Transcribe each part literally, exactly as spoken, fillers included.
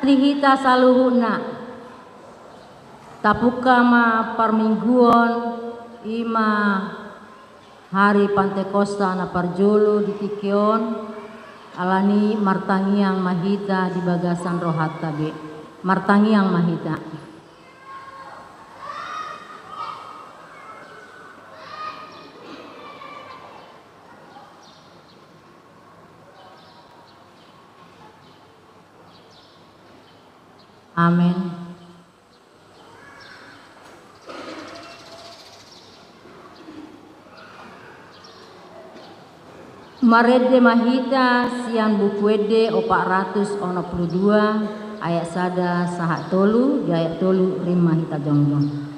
Di hita saluhutna, tapungka ma parmingguon, i ma hari Pantekosta na parjolo di tingki on, alani martangiang ma hita di bagasan rohanta be. Martangiang ma hita. Amen. Marende ma hita sian Buku Ende opat ratus onom pulu dua, ayat sada sahat tolu, di ayat tolu rima hita jongjong.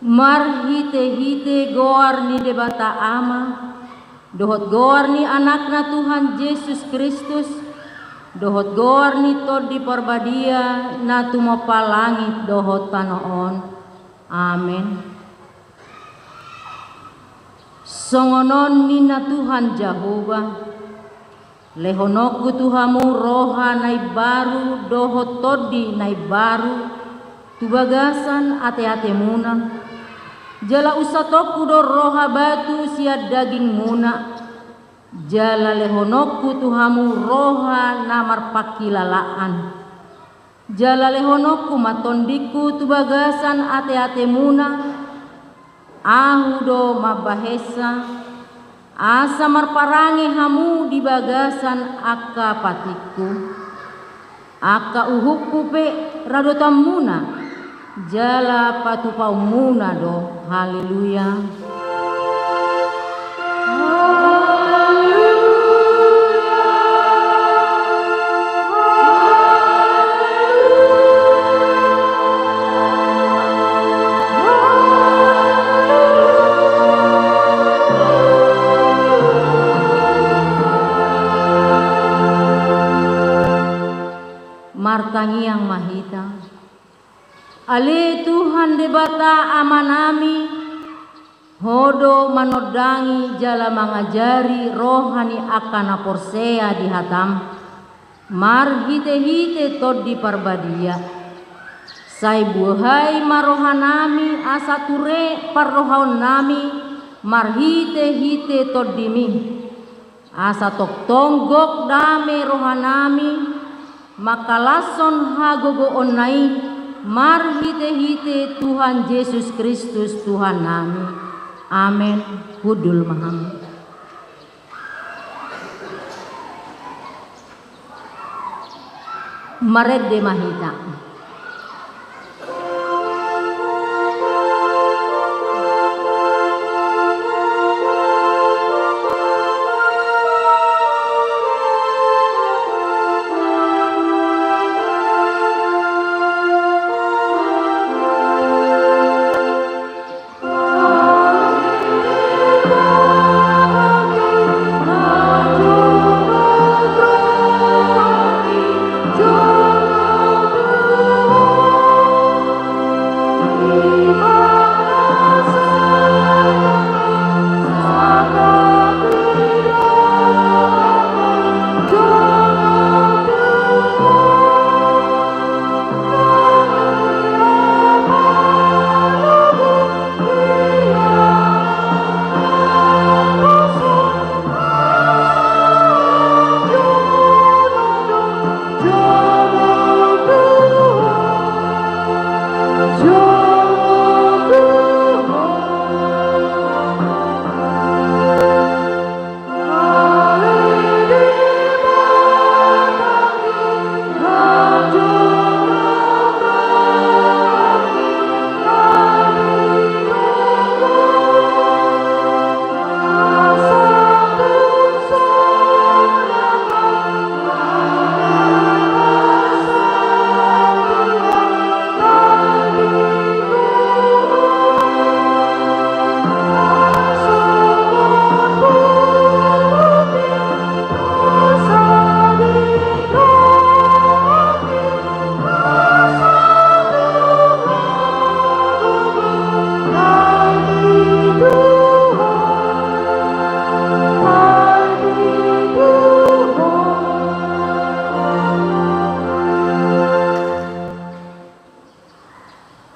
Marhitehite goar ni Debata Ama, dohot goar ni Anakna Tuhan Jesus Kristus, dohot goar ni Tondi Parbadia na tumompa langit dohot tano on. Amen. Songon on ninna Tuhan Jahowa: Lehononku tu hamu roha na imbaru dohot tondi na imbaru tu bagasan ateatemuna, jala unsatonku do roha batu sian dagingmuna, jala lehononku tu hamu roha na marpangkilalaan. Jala lehononku ma tondingku tu bagasan ateatemuna, Ahu do mambahensa, asa marparange hamu di bagasan angka patikku. Angka uhumhu pe radotanmuna, Jala patupaonmuna do. Haleluya. Martangiang ma hita. Ale Tuhan Debata Amanami, Ho do manondangi jala mangajari roha ni angka na porsea di hataM, marhitehite Tondi Parbadia. Sai buhai ma rohanami asa ture parrohaonnami marhitehite TondiMi. Asa tongtong gok dame rohanami, mangkalashon hagogoonna i, marhitehite Tuhan Jesus Kristus Tuhannami. Amen. Hundul ma hamu. Marende ma hita.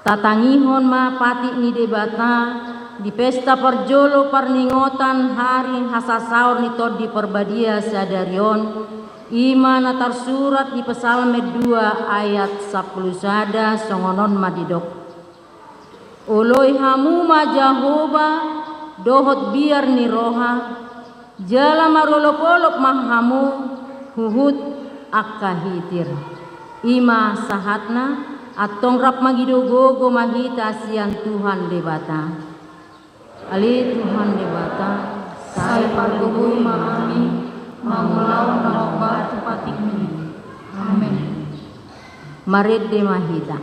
Tatangihon ma patik ni Debata di pesta parjolo parningotan hari hasasaor ni Tondi Parbadia sadari on, i ma na tarsurat di Psalmen dua ayat sampulu sada, songon on ma didok: Oloi hamu ma Jahowa dohot biar ni roha, jala marolopolop ma hamu huhut angka hitir. I ma sahatna, antong rap mangido gogo ma hita sian Tuhan Debata. Ale Tuhan Debata, sai pargogoi ma hami mangulahon na hombar tu patikMi. Amen. Marende ma hita.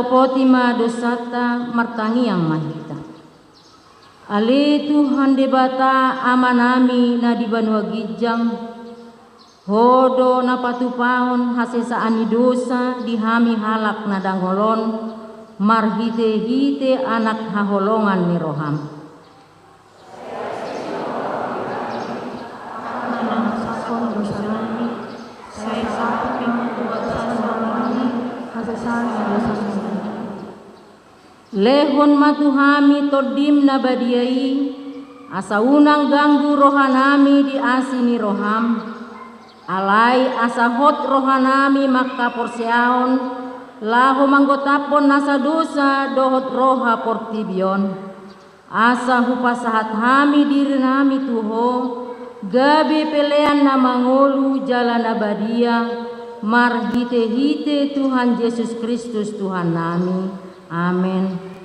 Poti ma dosanta, martangiang ma hita. Ale Tuhan Debata Amanami na di banua ginjang, Ho do na patupahon hasesaan ni dosa di hami halak na dangol on, marhite-hite Anak haholongan ni roham. Sai sahat ma tu bagasan rohanami hasesaan ni dosanami. Lehon ma tu hami Tondim na badia i, asa unang ganggu rohanami di asi ni roham. Alai asa hot rohanami mangkaporseaon, laho manggotaphon nasa dosa dohot roha portibi on. Asa hupasahat hami dirinami tu Ho, gabe pelean na mangolu jala na badia, marhite-hite Tuhan Jesus Kristus Tuhannami. Amen.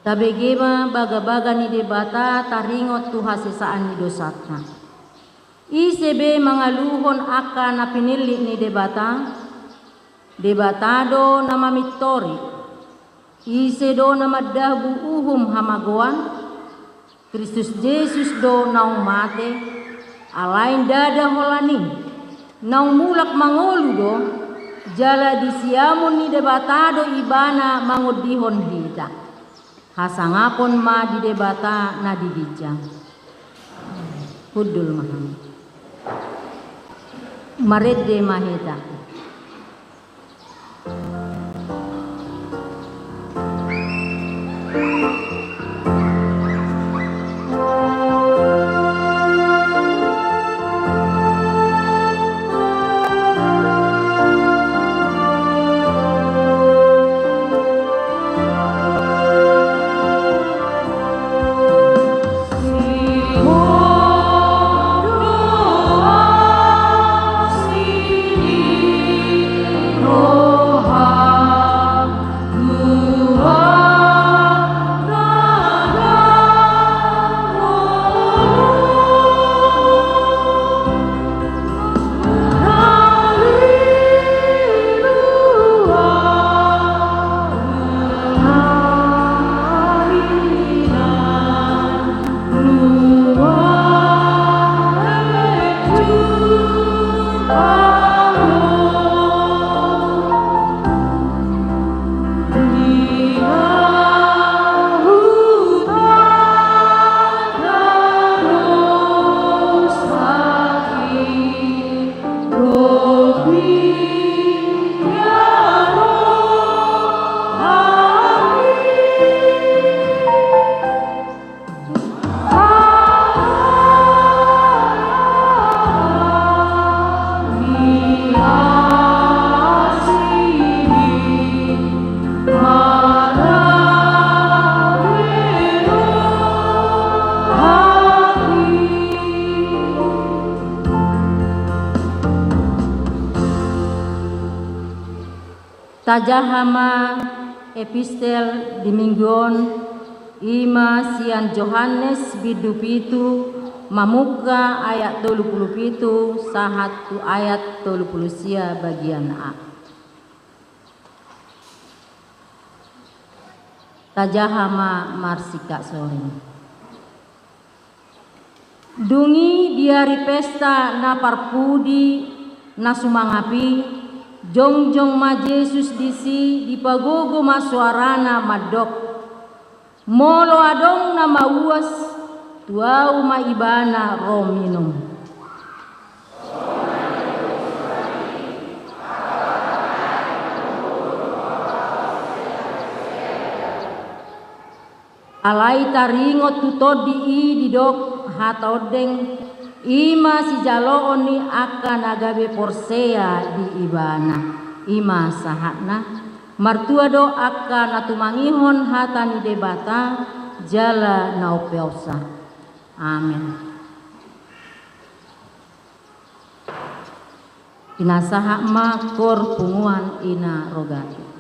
Tabege ma bagabaga ni Debata taringot tu hasesaan ni dosanta. Ise be mangaluhon angka na pinillit ni Debata? Debata do na mamintori. Ise do na mandabu uhum hamagoan? Kristus Jesus do naung mate, alai ndada holan i, naung mulak mangolu do, jala di siamun ni Debata do Ibana mangondihon hita. Hasangapon ma di Debata na di ginjang. Hundul ma hami. Marende ma hita. Tajaha ma epistel di minggu on, i ma sian Johannes bindu pitu mamungka ayat tolu pulu pitu sahat tu ayat tolu pulu sia bagian A. Tajaha ma marsikak soring. Dung i di ari pesta na parpudi na sumangap i, jongjong ma Jesus disi, dipagogo ma soarana mandok: Molo adong na mauas, tu Ahu ma ibana ro minum. Alai taringot tu tondi i didok hata ondeng, i ma sijaloon ni angka na gabe porsea di ibana. I ma sahatna. Martua do angka na tumangihon hata ni Debata jala na umpeopsa. Amen. Pinasahat ma kor punguan ina rogati.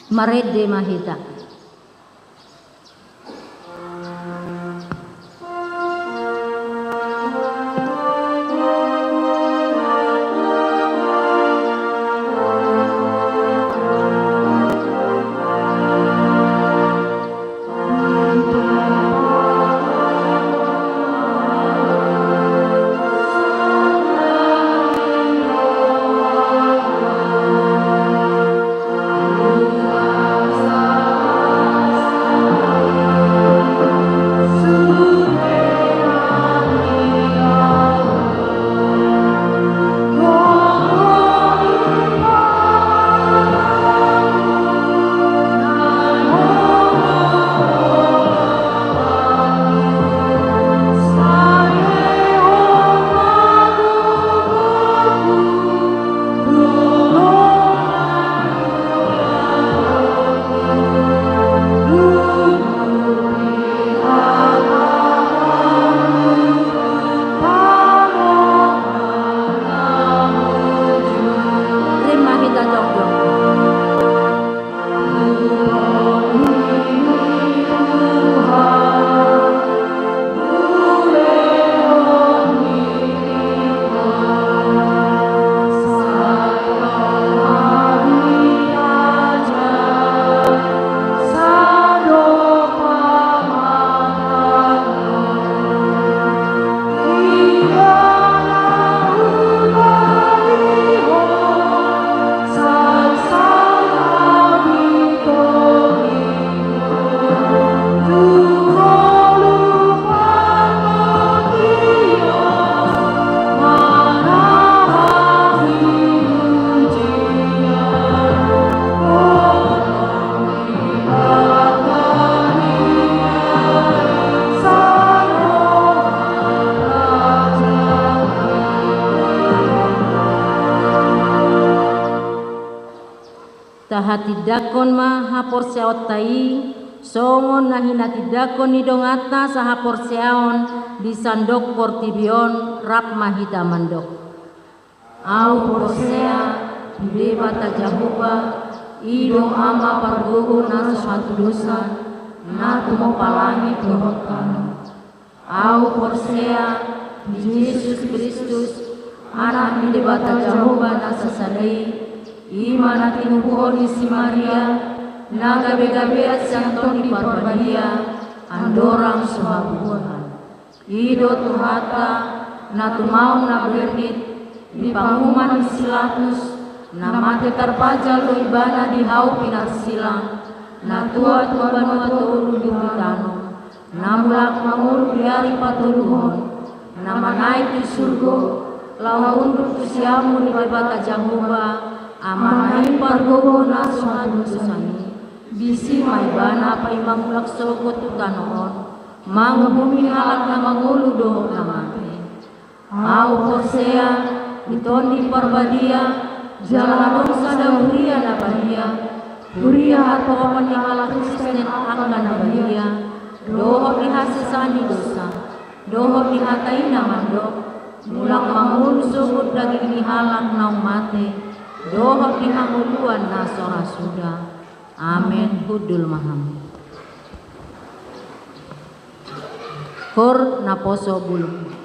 Marende ma hita. Rima hita jongjong. Tahatindangkon ma haporseaonta i, songon na hinatindangkon ni donganta sahaporseaon di sandok portibi on. Rap ma hita mandok. Ahu porsea di Debata Jahowa, i do Ama pargogo na so hatudosan, na tumompa langit dohot tano. Ahu porsea di Jesus Kristus, Anak ni Debata Jahowa na sasada i, i ma na tinubuhon ni si Maria, na gabegabean sian Tondi Parbadia, andorang so habubuhan. I do Tuhanta, na tumaon na bernit, di panguhuman ni si Latus, na mate tarpajal do ibana di hau pinarsilang, na tua tu banua toru di tano, na mulak mangolu di ari patoluhon, na manaek tu surgo, laho unduk tu siamun ni Debata Jahowa, Amana i pargogo na so hatudosan i, disi ma ibana paima mulak sogot tu tano on, manguhumi halak na mangolu dohot na mate. Ahu porsea di Tondi Parbadia, jala adong sada huria na badia, huria hatopan ni halak Kristen angka na badia, dohot di hasesaan ni dosa, dohot di hata i na mandok, mulak mangolu sogot daging ni halak naung mate, dohot di hangoluan na so ra suda. Amen. Hundul ma hamu. Hor naposo bulung.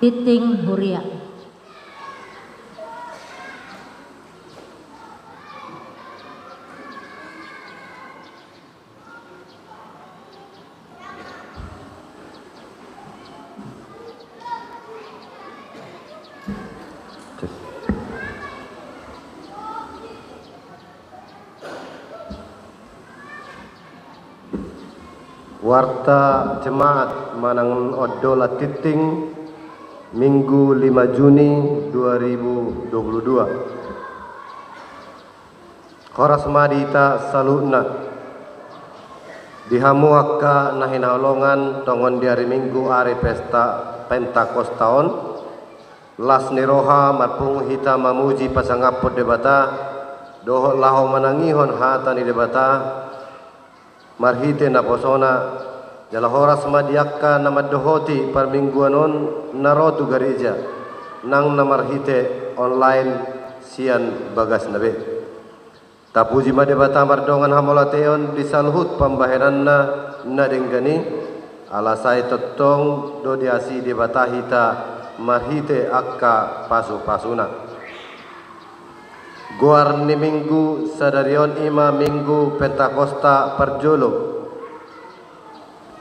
Tingting Huria. Warta Jemaat manang Ondolan Tingting, Minggu lima Juni dua ribu dua puluh dua. Horas ma di hita saluhutna. Di hamu angka na hinaholongan, tongon di ari Minggu, ari pesta Pentakosta on, las ni roha marpungu hita mamuji pasangaphon Debata, dohot laho manangihon hata ni Debata, marhite naposona, jala horas ma di angka na mandohoti parmingguan on na ro tu gareja, nang na marhite online sian bagasna be. Tapuji ma Debata mardongan hamauliateon di saluhut pambahenanna na denggan i, ala sai tongtong do diasihi Debata hita marhite angka pasupasuna. Goar ni Minggu sadari on i ma Minggu Pentakosta parjolo,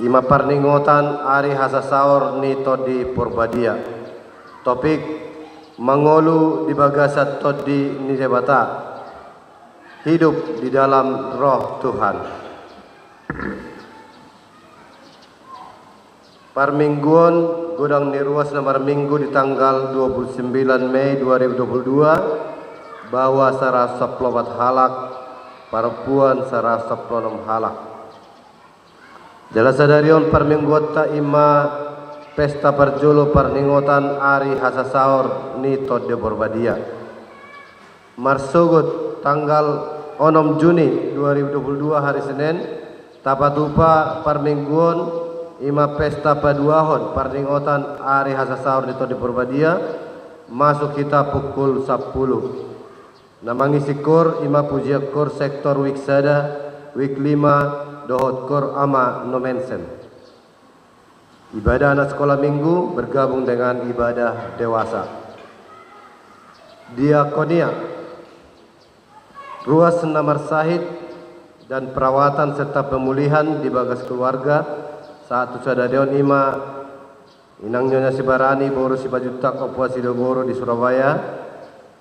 i ma parningotan ari hasasaor ni Tondi Porbadia. Topik: Mangolu di bagasan Tondi ni Debata. Hidup di dalam Roh Tuhan. Parmingguon, godang ni ruas na marminggu di tanggal dua puluh sembilan Mei dua ribu dua puluh dua, baoa saratus sampulu opat halak, parompuan saratus sampulu onom halak. Jala sadari on parmingguonta i ma pesta parjolo parningotan ari hasasaor ni Tondi Porbadia. Marsogot tanggal onom Juni dua ribu dua puluh dua, hari Senin, tapatupa parmingguon i ma pesta paduahon parningotan ari hasasaor ni Tondi Porbadia, masuk hita pukul sampulu. Na mangisi kor i ma pujian kor sektor wik sada, wik lima, dohot kor Ama Nommensen. Ibadah anak sekolah minggu bergabung dengan ibadah dewasa. Diakonia, ruas na marsahit dan perawatan serta pemulihan di bagas keluarga sahat tu sadari on i ma Inang Nyonya Sibarani boru Simanjuntak Ompu Asido boru di Surabaya,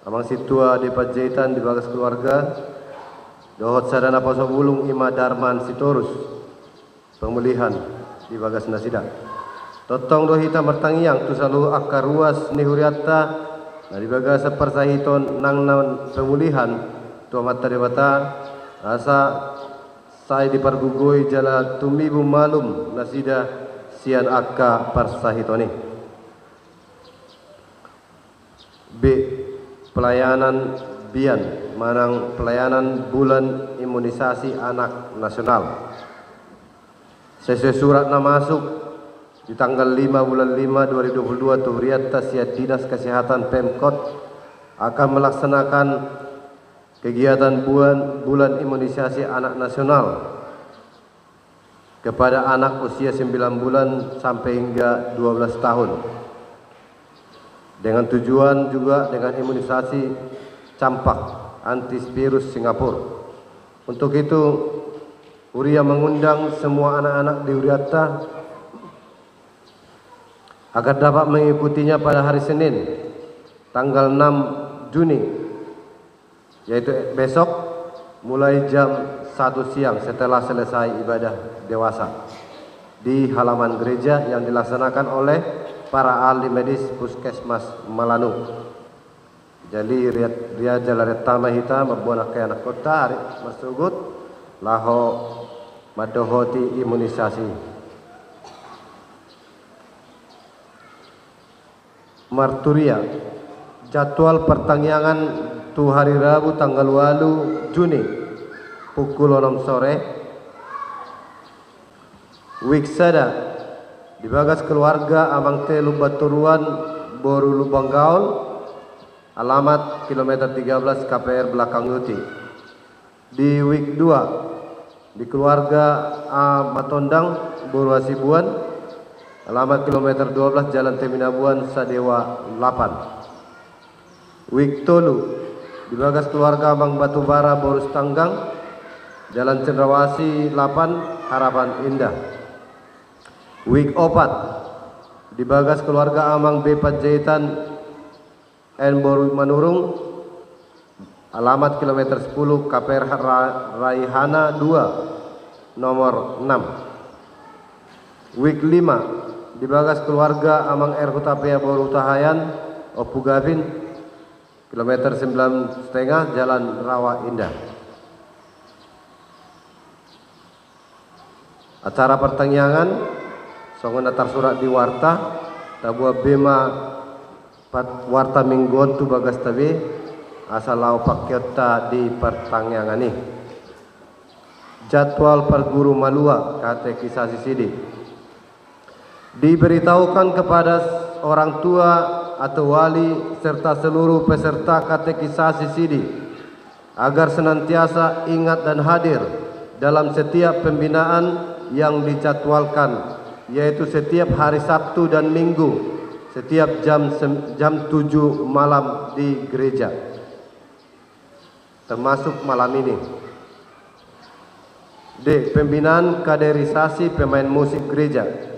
Amang Sintua di Panjaitan di bagas keluarga, dohot sada naposo bulung i ma Darman Sitorus, pemulihan di bagas nasida. Tongtong do hita martangiang tu saluhut angka ruas ni hurianta na di bagasan parsahiton nang na pemulihan tu Amanta Debata, asa sai dipargogoi jala tumibu malum nasida sian angka parsahiton i. B. Pelayanan bian manang pelayanan bulan imunisasi anak nasional. Sesuai surat na masuk di tanggal lima bulan lima dua ribu dua puluh dua tu hurianta sian Dinas Kesehatan Pemkot akan melaksanakan kegiatan buan, bulan imunisasi anak nasional kepada anak usia sembilan bulan sampai hingga dua belas tahun, dengan tujuan juga dengan imunisasi campak antivirus Singapura. Untuk itu, huria mengundang semua anak-anak di hurianta agar dapat mengikutinya pada hari Senin, tanggal enam Juni, yaitu besok, mulai jam satu siang setelah selesai ibadah dewasa di halaman gereja yang dilaksanakan oleh para ahli medis Puskesmas Malanu. Jadi, riat, riat jala riat tama hita mamboan angka ianakhonta ari marsogot laho mandohoti imunisasi. Marturia. Jadwal partangiangan tu hari Rabu tanggal ualu Juni, pukul onom sore. Wik sada, di bagas keluarga Amang T Lumbantoruan boru Lumbangaol, alamat kilometer tiga belas K P R Belakang Uti. Di wik dua, di keluarga A Matondang boru Hasibuan, Alamat kilometer dua belas, Jalan Teminabuan, Sadewa lapan. Wik tolu, di bagas keluarga Amang Batubara, Boru Sitanggang, Jalan Cendrawasih lapan, Harapan Indah. Wik opat, di bagas keluarga Amang B Panjaitan, N Boru Manurung, alamat kilometer sepuluh, K P R Ra-, Raihana dua, nomor enam. Wik lima, di bagas keluarga Amang R Hutapea, Boru Hutahaean, Ompu Gavin, kilometer sembilan setengah, Jalan Rawa Indah. Acara partangiangan, songon na tarsurat di warta, taboan be ma pat-, warta minggu on tu bagasta be, asa laho pangkeonta di partangiangan i. Jadwal parguru malua, katekisasi sidi. Diberitahukan kepada orang tua atau wali serta seluruh peserta katekisasi sidi agar senantiasa ingat dan hadir dalam setiap pembinaan yang dijadwalkan, yaitu setiap hari Sabtu dan Minggu, setiap jam sem-, jam tujuh malam di gereja. Termasuk malam ini. D. Pembinaan kaderisasi pemain musik gereja.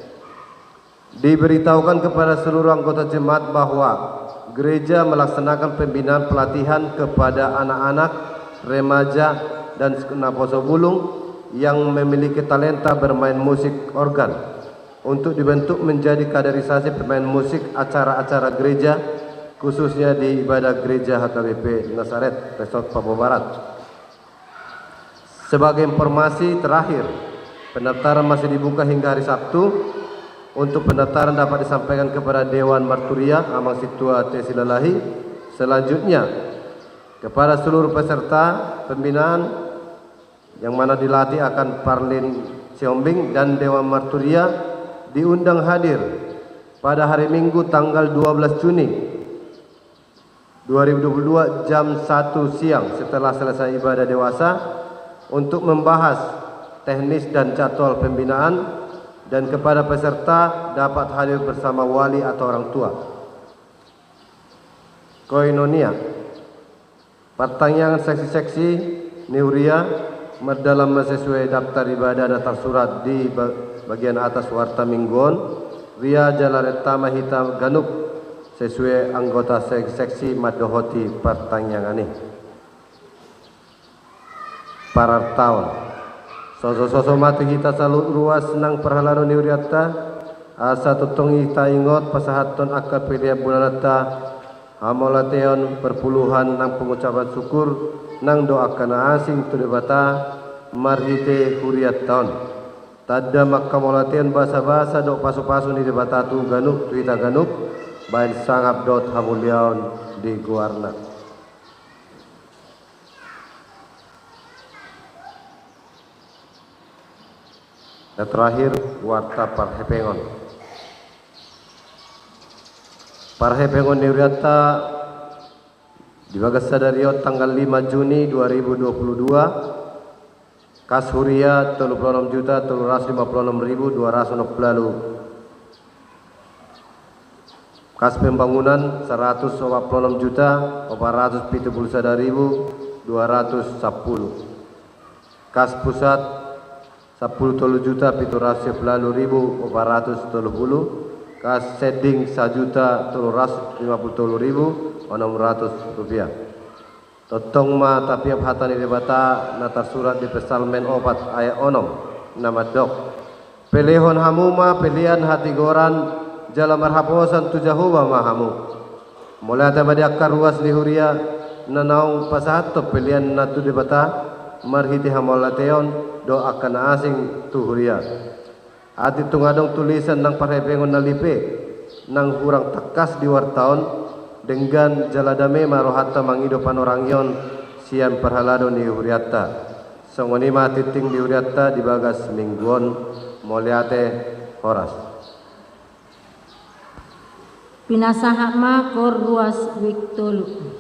Diberitahukan kepada seluruh anggota jemaat bahwa gereja melaksanakan pembinaan pelatihan kepada anak-anak, remaja, dan naposo bulung yang memiliki talenta bermain musik organ untuk dibentuk menjadi kaderisasi pemain musik acara-acara gereja, khususnya di ibadah gereja H K B P Nasaret, Resort Papua Barat. Sebagai informasi terakhir, pendaftaran masih dibuka hingga hari Sabtu. Untuk pendaftaran dapat disampaikan kepada Dewan Marturia, Amang Sintua T Silalahi. Selanjutnya, kepada seluruh peserta pembinaan yang mana dilatih akan Parlin Sihombing dan Dewan Marturia, diundang hadir pada hari Minggu tanggal dua belas Juni dua ribu dua puluh dua jam satu siang setelah selesai ibadah dewasa untuk membahas teknis dan jadwal pembinaan, dan kepada peserta dapat hadir bersama wali atau orang tua. Koinonia. Partangiangan seksi-seksi ni huria mardalan ma sesuai daftar ibadah na tarsurat di ba-, bagian atas warta minggu on. Ria jala renta ma hita ganup sesuai anggota seksi-seksi mandohoti partangiangan i. Parartaon. Soso-soso ma tu hita saluhut ruas nang parhalado ni hurianta, asa tongtong hita ingot pasahathon angka pelean bulananta, hamauliateon, perpuluhan nang pengucapan syukur, nang doa angka na asing tu Debata, marhite hurianta on. Tanda ma angka mauliateon, basa-basa dohot pasu-pasu ni Debata tu ganup, tu hita ganup, bahen sangap dohot hamuliaon di goarna. Na terakhir, warta parhepengon. Parhepengon ni hurianta di bagas sadari on tanggal lima Juni dua ribu dua puluh dua, kas huria tolu pulu onom juta tolu ratus lima pulu onom ribu dua ratus onom pulu ualu. Kas pembangunan saratus opat pulu onom juta opat ratus pitu pulu sada ribu dua ratus sampulu. Kas pusat sampulu tolu juta pitu ratus sia pulu ualu ribu opat ratus tolu pulu. Kas sending sajuta tolu ratus lima pulu tolu ribu onom ratus rupiah. Tongtong ma tapiop hata ni Debata na tarsurat di Psalmen opat ayat onom, na mandok: Pelehon hamu ma pelean hatigoran, jala marhaposan tu Jahowa ma hamu. Mauliate ma di angka ruas ni huria na naung pasahathon peleanna tu Debata marhite hamauliateon dohot angka na asing tu huria. Atik tung adong tulisan nang parhepengon na lipe, nang hurang tangkas di warta on, denggan jala dame ma rohanta mangido panorangion sian parhalado ni hurianta. Songon i ma tingting di hurianta di bagas minggu on. Mauliate, horas. Pinasahat ma kor ruas wik tolu.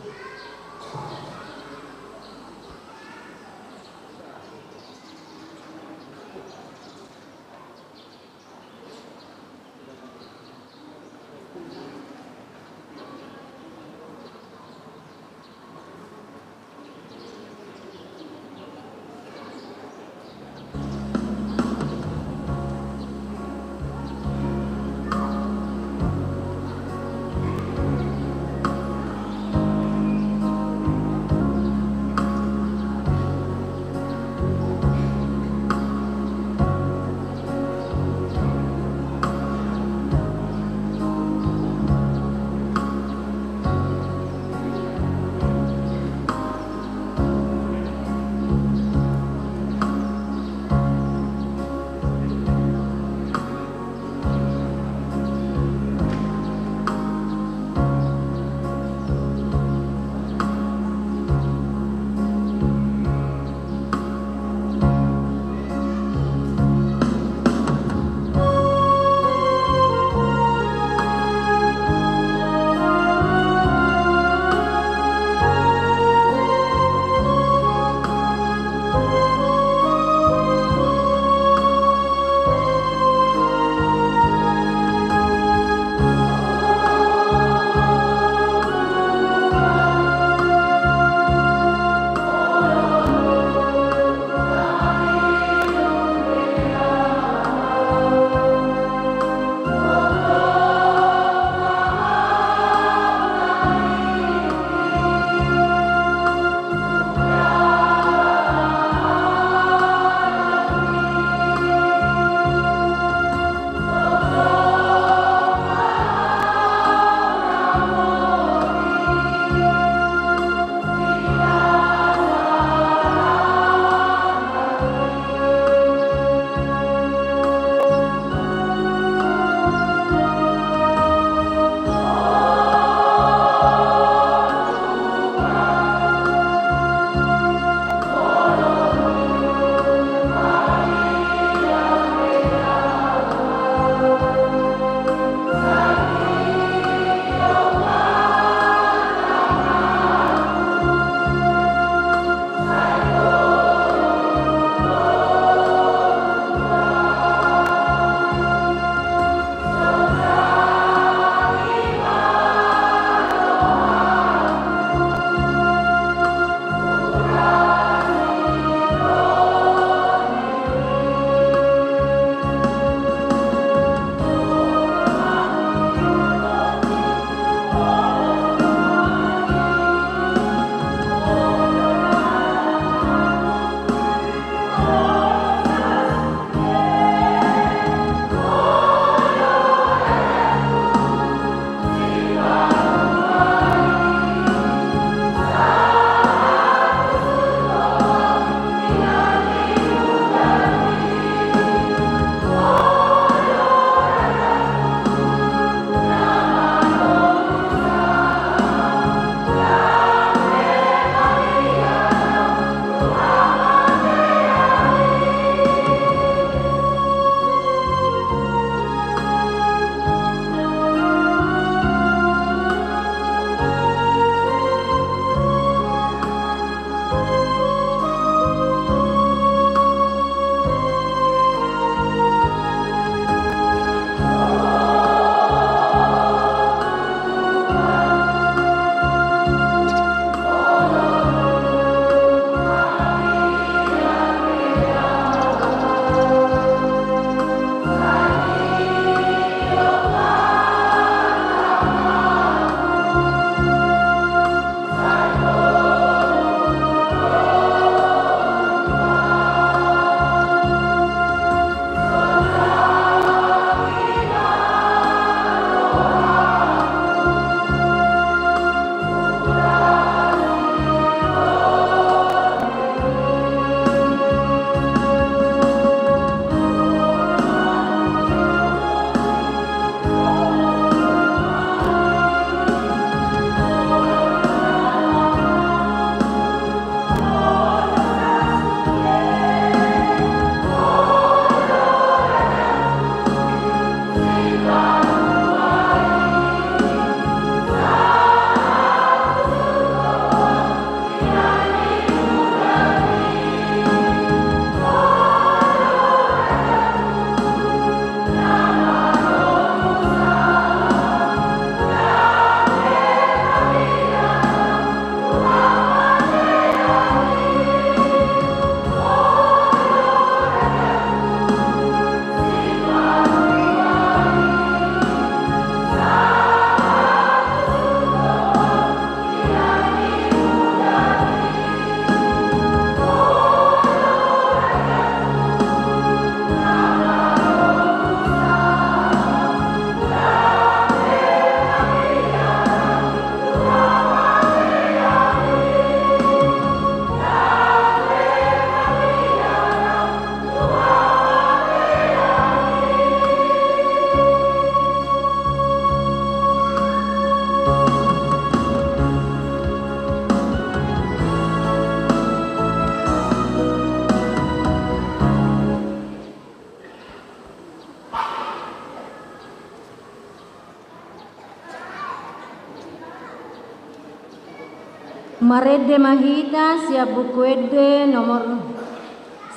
Marende ma hita sian Buku Ende nomor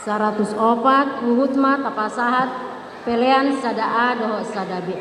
saratus opat, huhut ma tapasahat pelean sada A dohot sada B.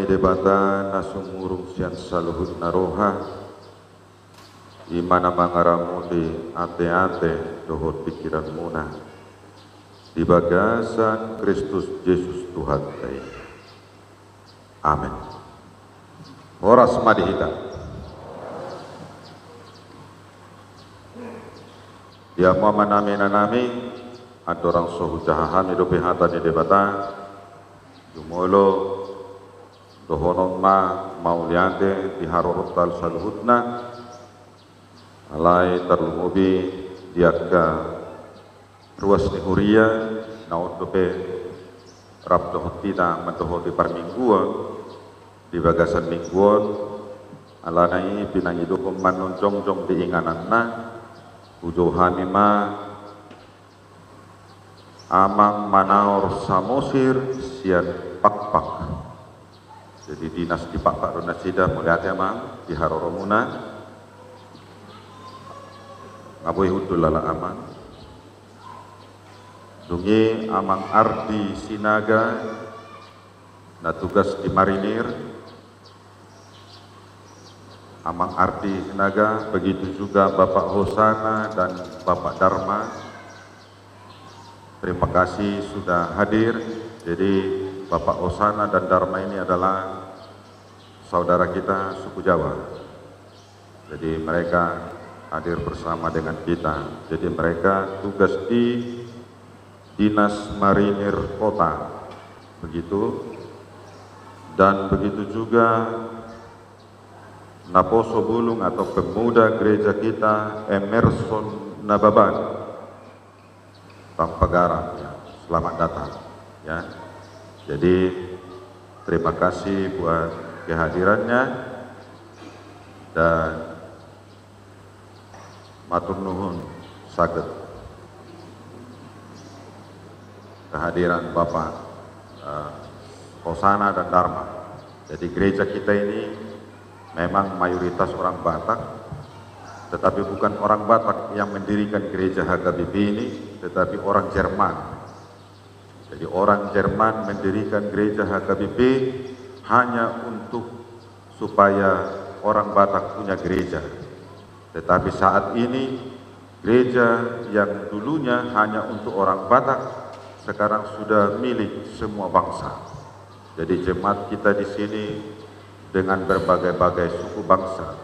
Debata na sumurung sian saluhut na roha, i ma na mangaramoti ateate dohot pingkiranmuna di bagasan Kristus Jesus Tuhanta i. Amen. Horas ma di hita. Di hamu amanami, inanami, andorang so hujaha hami dope hata ni Debata, jumolo dohonon ma mauliate di haroronta saluhutna, alai tarlumobi di angka ruas ni huria na on dope rap dohot hita mandohoti parmingguon di bagasan minggu on, alana i pinangidohon ma annon jongjong di ingananna, hujou hami ma Amang Manaor Samosir sian Pakpak. Jadi dinas di Pakpak do nasida, mauliate Amang, di haroromuna. Nga boi hundul ala Amang. Dung i Amang Ardi Sinaga, na tugas di marinir, Amang Ardi Sinaga, begitu juga Bapak Hosana dan Bapak Darma. Terima kasih sudah hadir. Jadi, Bapak Hosana dan Darma ini adalah saudara kita suku Jawa. Jadi, mereka hadir bersama dengan kita. Jadi, mereka tugas di Dinas Marinir Kota, begitu. Dan begitu juga naposo bulung atau pemuda gereja kita, Emerson Nababan, tanpa garam, ya. Selamat datang, ya. Jadi, terima kasih buat kehadirannya dan matur nuhun saget kehadiran Bapak, eh, Hosana dan Darma. Jadi gereja kita ini memang mayoritas orang Batak, tetapi bukan orang Batak yang mendirikan gereja H K B P ini, tetapi orang Jerman. Jadi orang Jerman mendirikan gereja H K B P hanya untuk supaya orang Batak punya gereja. Tetapi saat ini gereja yang dulunya hanya untuk orang Batak sekarang sudah milik semua bangsa. Jadi jemaat kita di sini dengan berbagai-bagai suku bangsa.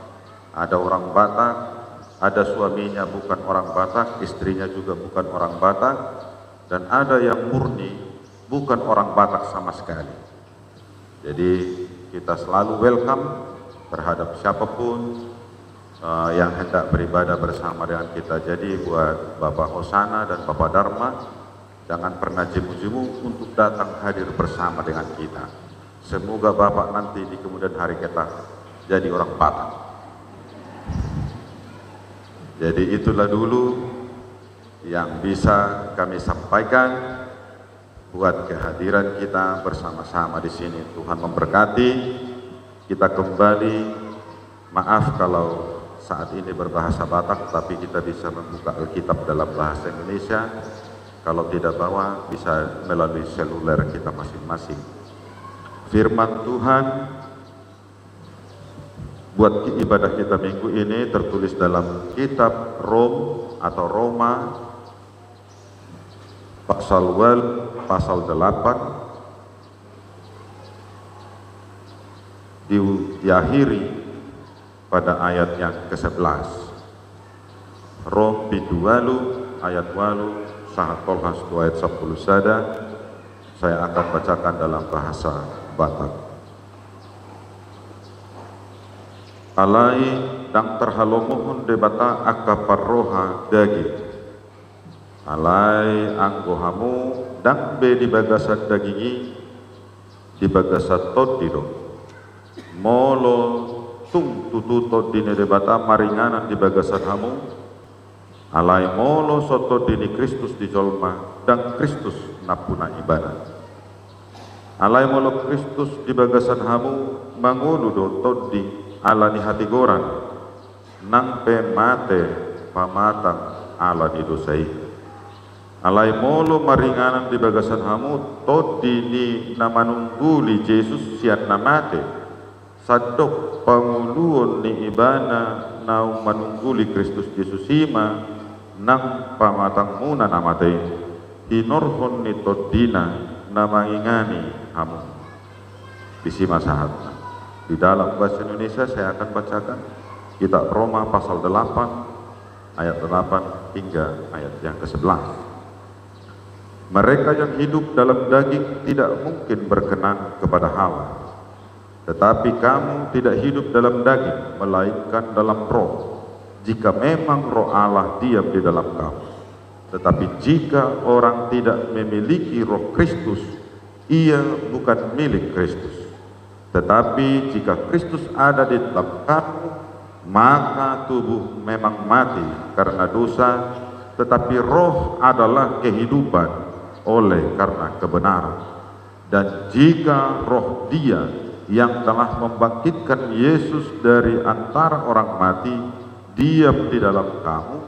Ada orang Batak, ada suaminya bukan orang Batak, istrinya juga bukan orang Batak, dan ada yang murni bukan orang Batak sama sekali. Jadi kita selalu welcome terhadap siapapun, eh, yang hendak beribadah bersama dengan kita. Jadi buat Bapak Hosana dan Bapak Darma, jangan pernah jemu-jemu untuk datang hadir bersama dengan kita. Semoga Bapak nanti di kemudian hari kita jadi orang Batak. Jadi itulah dulu yang bisa kami sampaikan buat kehadiran kita bersama-sama di sini. Tuhan memberkati kita kembali. Maaf kalau saat ini berbahasa Batak, tapi kita bisa membuka Alkitab dalam bahasa Indonesia. Kalau tidak bawa, bisa melalui seluler kita masing-masing. Firman Tuhan buat ibadah kita minggu ini tertulis dalam kitab Rom atau Roma pasal wal-, pasal delapan, di-, diakhiri pada ayat yang kesebelas. Rom pitu walu ayat walu sahat tolhas tu ayat sampulu sada. Saya akan bacakan dalam bahasa Batak. Alai ndang tarhalomohon Debata angka parroha daging. Alai anggo hamu ndang be di bagasan daging i, di bagasan Tondi do. Molo tung tutu Tondi ni Debata maringanan di bagasan hamu, alai molo so Tondi ni Kristus di jolma, ndang Kristus nampuna ibana. Alai molo Kristus di bagasan hamu, mangolu do Tondi ala ni hatigoran, nang pe mate pamatang ala ni dosa i. Alai molo maringanan di bagasan hamu Tondi ni na manung-, Manungguli Jesus sian na mate, sandok pangoluon ni Ibana naung manungguli Kristus Jesus i ma nang pamatangmuna na mate i, hinorhon ni TondiNa na mangingani hamu. Disi ma sahatna. Di dalam bahasa Indonesia saya akan bacakan kitab Roma pasal delapan ayat delapan hingga ayat yang kesebelas. Mereka yang hidup dalam daging tidak mungkin berkenan kepada Allah. Tetapi kamu tidak hidup dalam daging, melainkan dalam Roh, jika memang Roh Allah diam di dalam kamu. Tetapi jika orang tidak memiliki Roh Kristus, ia bukan milik Kristus. Tetapi jika Kristus ada di dalam kamu, maka tubuh memang mati karena dosa, tetapi roh adalah kehidupan oleh karena kebenaran. Dan jika Roh Dia yang telah membangkitkan Yesus dari antara orang mati diam di dalam kamu,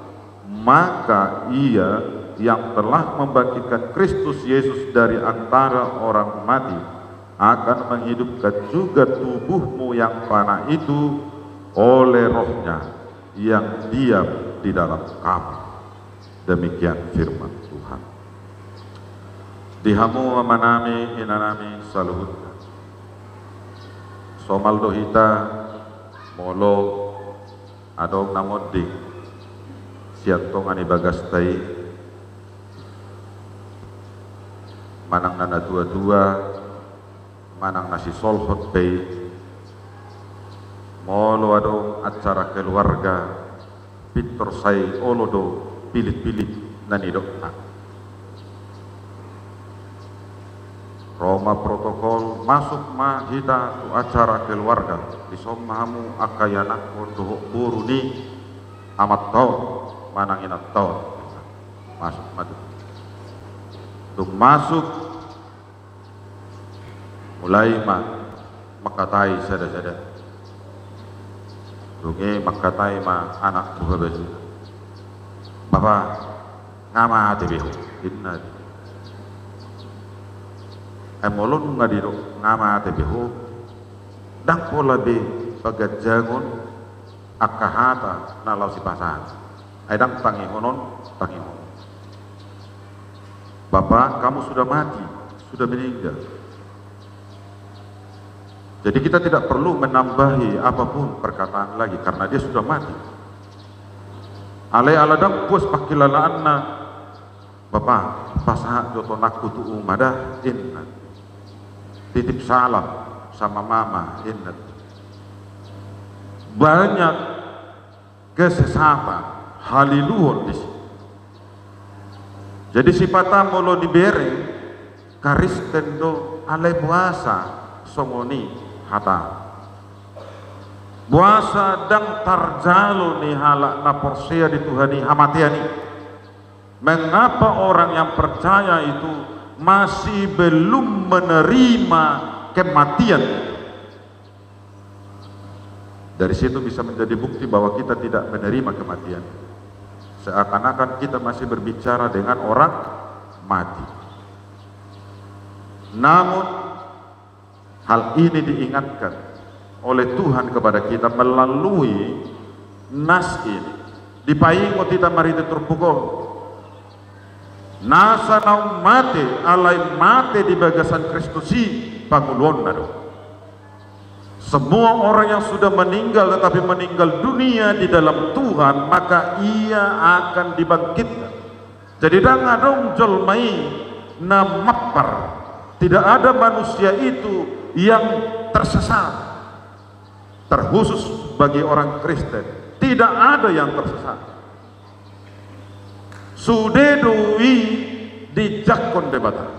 maka Ia yang telah membangkitkan Kristus Yesus dari antara orang mati akan menghidupkan juga tubuhmu yang fana itu oleh Roh-Nya yang diam di dalam kamu. Demikian firman Tuhan. Di hamu amanami, inanami, saluhutna. Somal do hita molo adong na monding sian tonga ni bagasta i, manang na natuatua, manang na sisolhot pe i. Molo adong acara keluarga, pintor sai olo do pilitpilit na nidokna. Ro ma protokol, masuk ma hita tu acara keluarga. Dison ma hamu angka ianakhon dohot boru ni amanta on manang inanta on. Masuk ma tu. Dung masuk, mulai ma mangkatai sadasada. Dung i mangkatai ma anak buha baju. "Bapa, nga mate be ho," ninna. Ai molo nunga didok nga mate be ho, ndang pola be paganjangon angka hata na laho sipasahat. Ai ndang tangihonon, tangihonon. "Bapa, kamu sudah mati, sudah meninggal." Jadi kita tidak perlu menambahi apapun perkataan lagi karena dia sudah mati. Alai ala ndang puas pangkilalaanna, "Bapa, pasahat jo tonangku tu uma da," ninna. "Titip salam sama mama," ninna. Banyak kesesatan, haliluon disi. Jadi sipata molo dibereng, Kristen do, alai boasa songon i hata. Boasa ndang tarjalo ni halak na porsea di Tuhan i hamatean i. Mengapa orang yang percaya itu masih belum menerima kematian? Dari situ bisa menjadi bukti bahwa kita tidak menerima kematian. Seakan-akan kita masih berbicara dengan orang mati. Namun, hal ini diingatkan oleh Tuhan kepada kita melalui nas ini. Dipaingot hita marhite turpuk on. Nasa naung mate, alai mate di bagasan Kristus i pangoluonna do. Semua orang yang sudah meninggal tetapi meninggal dunia di dalam Tuhan, maka ia akan dibangkitkan. Jadi ndang adong jolma i na mampar. Tidak ada manusia itu yang tersesat. Terkhusus bagi orang Kristen, tidak ada yang tersesat. Sude do i dijangkon Debata.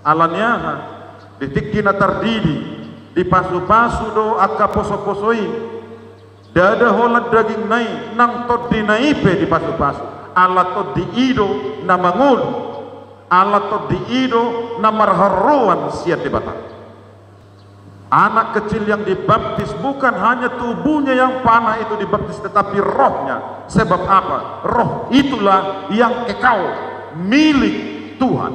Ala ni aha? Di tingki na tardidi, dipasupasu do angka posoposo i. Ndada holan dagingna i, nang tondina i pe dipasupasu. Ala tondi i do na mangolu. Ala tondi i do na marharoroan sian Debata. Anak kecil yang dibaptis bukan hanya tubuhnya yang fana itu dibaptis, tetapi rohnya. Sebab apa? Roh itulah yang kekal, milik Tuhan.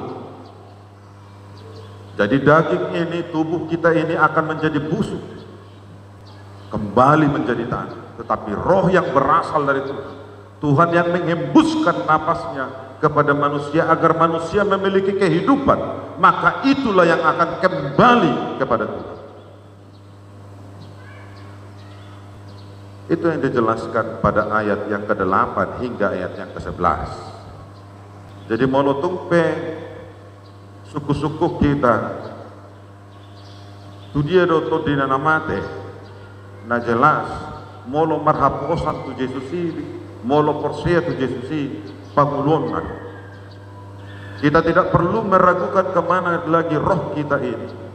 Jadi daging ini, tubuh kita ini akan menjadi busuk, kembali menjadi tanah. Tetapi roh yang berasal dari Tuhan, Tuhan yang menghembuskan napasnya kepada manusia agar manusia memiliki kehidupan, maka itulah yang akan kembali kepada Tuhan. Itu yang dijelaskan pada ayat yang kedelapan hingga ayat yang kesebelas. Jadi molo tung pe sungkun-sungkun hita, tu dia do tondina na mate, na jelas, molo marhaposan tu Jesus i, molo porsea tu Jesus i, pangoluonna do. Kita tidak perlu meragukan kemana lagi roh kita ini.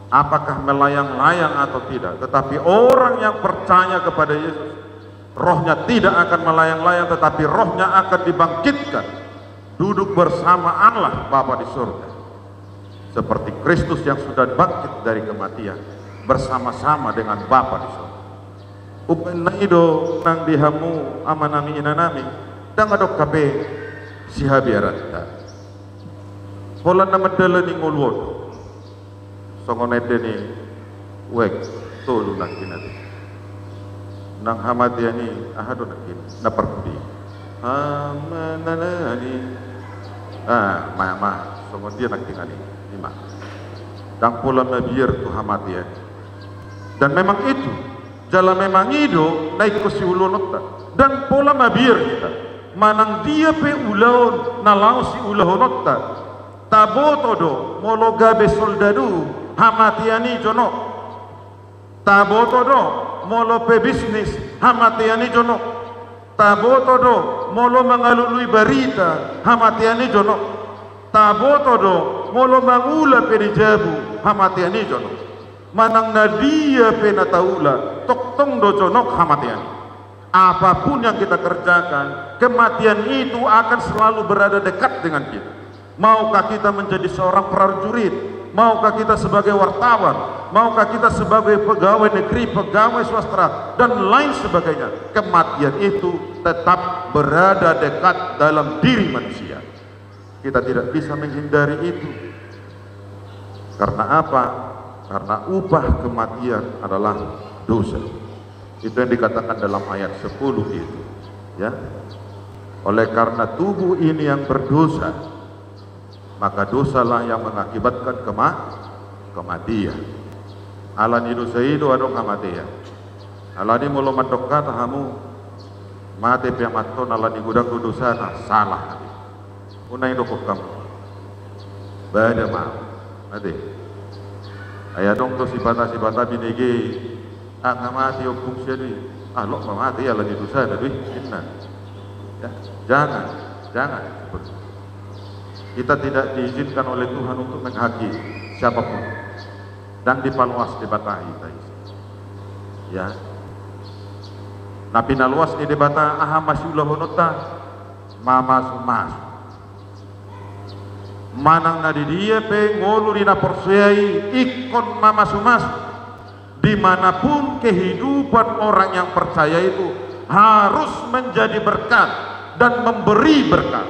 Apakah melayang-layang atau tidak. Tetapi orang yang percaya kepada Yesus, rohnya tidak akan melayang-layang, tetapi rohnya akan dibangkitkan. Duduk bersama Allah Bapa di surga. Seperti Kristus yang sudah bangkit dari kematian, bersama-sama dengan Bapa di surga. Umbahen na i do nang di hamu amanami inanami, ndang adong hape sihabiaranta. Holan na mandalani ngolu on. Songon ende ni uek tolu nangkin ate. Nang hamatean i aha do nangkin na parpudi. Amanami. Ah, ma, ma, songon dia nangkin i. Ima. Ndang pola mabiar tu hamatean. Dan memang itu, jala memang i do na ingkon siulahononta. Ndang pola mabiar hita. Manang dia pe ulaon na laho siulahononta. Taboto do molo gabe soldadu, hamatean i jonok. Taboto do molo pebisnis, hamatean i jonok. Taboto do molo mangalului barita, hamatean i jonok. Taboto do molo mangula pe di jabu, hamatean i jonok. Manang na dia pe na taula, tongtong do jonok hamatean i. Apapun yang kita kerjakan, kematian itu akan selalu berada dekat dengan kita. Maukah kita menjadi seorang prajurit? Maukah kita sebagai wartawan? Maukah kita sebagai pegawai negeri, pegawai swasta, dan lain sebagainya? Kematian itu tetap berada dekat dalam diri manusia. Kita tidak bisa menghindari itu. Karena apa? Karena upah kematian adalah dosa. Itu yang dikatakan dalam ayat sepuluh itu. Ya. Oleh karena tubuh ini yang berdosa, maka dosalah yang mengakibatkan kema-, kematian. Alani dosa i do adong hamatean. Alani molo mandok hata hamu, mate pe amanta on alani godang do dosana, salah. Unang i dokkon hamu. Bada ma. Ate. Ai adong do sipata-sipata binege, ah, nga mate ompung sian i. Ah, loas ma mate i alani dosana do i, ninna. Ya, jangan, jangan. Kita tidak diizinkan oleh Tuhan untuk menghakimi siapapun. Ndang dipaloas Debata hita. Ya. Na pinaloas ni Debata aha ma siulahononta? Mamasu-masu. Manang na di dia pe ngolu ni na porsea i ingkon mamasu-masu. Di mana pun kehidupan orang yang percaya itu harus menjadi berkat dan memberi berkat.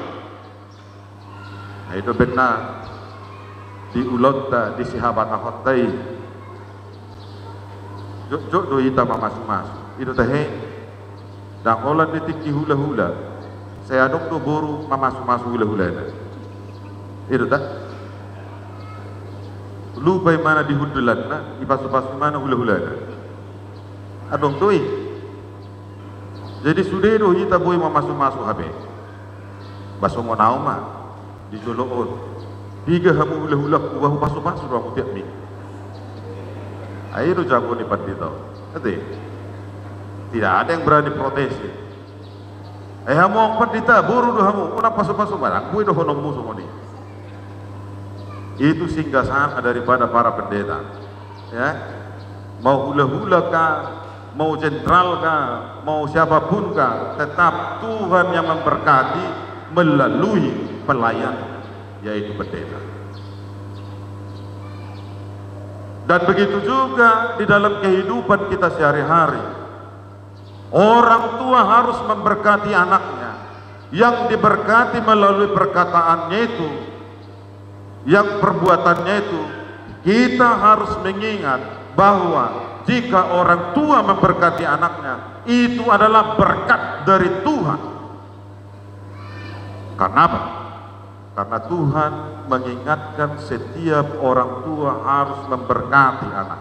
Nah, i do umbahen na di ulaonta, di sihabatahonta i. Jotjot do hita mamasu-masu. I do tahe, ndang holan di tingki hula-hula. Sai adong do boru mamasu-masu hula-hulana. I do ta? Lupa imana di hundulanna, dipasu-pasu imana hula-hulana. Adong do i. Jadi sude do hita boi mamasu-masu hape. Ba songon au ma di jolo on. Piga hamu hula-hulangku, ba hupasu-pasu do hamu tiap minggu. Ai i do jago ni pandita on. Ate. Tidak ada yang berani protes. Eh, hamu angka pandita, boru do hamu, unang pasu-pasu, barang boi dohononmu songon i. Itu singgah sana daripada para pendeta. Ya. Mau hula-hula kah, mau jenderal kah, mau siapapun kah, tetap Tuhan yang memberkati melalui pelayan, yaitu pendeta. Dan begitu juga di dalam kehidupan kita sehari-hari. Orang tua harus memberkati anaknya, yang diberkati melalui perkataannya itu, yang perbuatannya itu, Kita harus mengingat bahwa jika orang tua memberkati anaknya, itu adalah berkat dari Tuhan. Karena apa? Karena Tuhan mengingatkan setiap orang tua harus memberkati anak.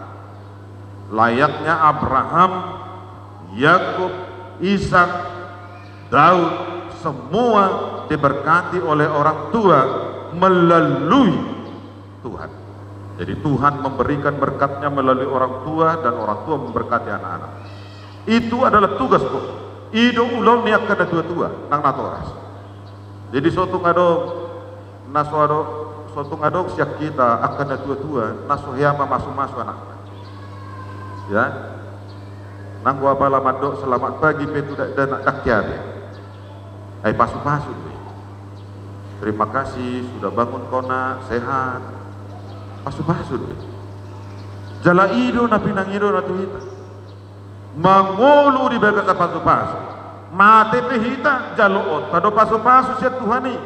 Layaknya Abraham, Yakub, Ishak, Daud, semua diberkati oleh orang tua melalui Tuhan. Jadi Tuhan memberikan berkat-Nya melalui orang tua dan orang tua memberkati anak-anak. Itu adalah tugas pokok. I do ulaon ni angka natua-tua nang natoras. Jadi so tung adong na so adong, so tung adong sian hita angka natua-tua na so hea mamasu-masu anakna. Ya. Nanggo apala mandok selamat pagi pe tu dakdanak, ndang hea be. Ai pasu-pasu do i. Terima kasih sudah bangun kau nak, sehat. Pasu-pasu do i. Jala i do na pinangido na tu hita. Mangolu di bagasan pasu-pasu. Mate pe hita, jaloonta do pasu-pasu sian Tuhan i,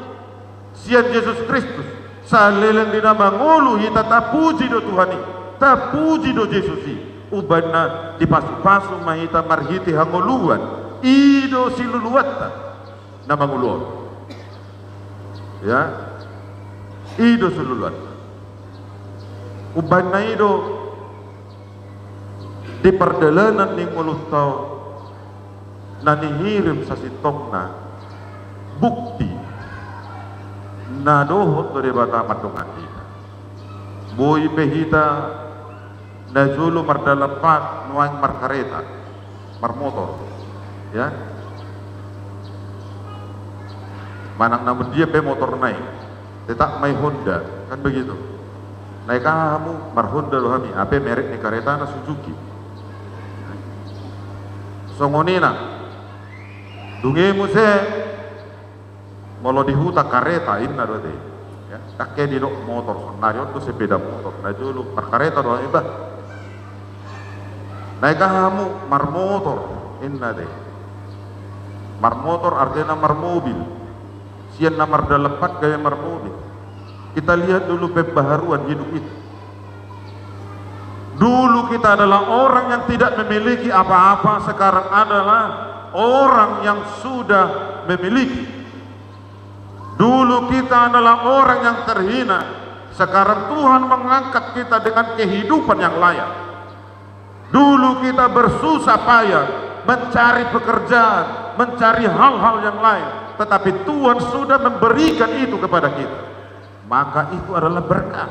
sian Jesus Kristus. Saleleng di na mangolu hita, tapuji do Tuhan i, tapuji do Jesus i. Umbahen na dipasu-pasu ma hita marhite hangoluan. I do siluluanta na mangolu on. Ya. I do siluluanta. Umbahen na i do di pardalanan ni ngolunta on na nihirim sasintongna bukti na dohot do Debata mandongani hita. Boi pe hita najolo mardalan pat, nuaeng markareta, marmotor, ya. Manang namun dia pe motorna i, tetap ma i Honda, kan begitu. Naeng aha hamu? Mar-Honda do hami, hape merek ni karetana Suzuki. Songon i nang, dung i muse molo di huta kareta inna do ate. Ya, ndang hea didok motor, sonari on do sepeda motor, najolo markareta do hami bah. Naeng aha hamu? Marmotor inna ate. Marmotor artina marmobil. Sian na mardalan pat gabe marmobil. Kita lihat dulu pembaharuan hidup itu. Dulu kita adalah orang yang tidak memiliki apa-apa, sekarang adalah orang yang sudah memiliki. Dulu kita adalah orang yang terhina, sekarang Tuhan mengangkat kita dengan kehidupan yang layak. Dulu kita bersusah payah mencari pekerjaan, mencari hal-hal yang lain, tetapi Tuhan sudah memberikan itu kepada kita. Maka itu adalah berkat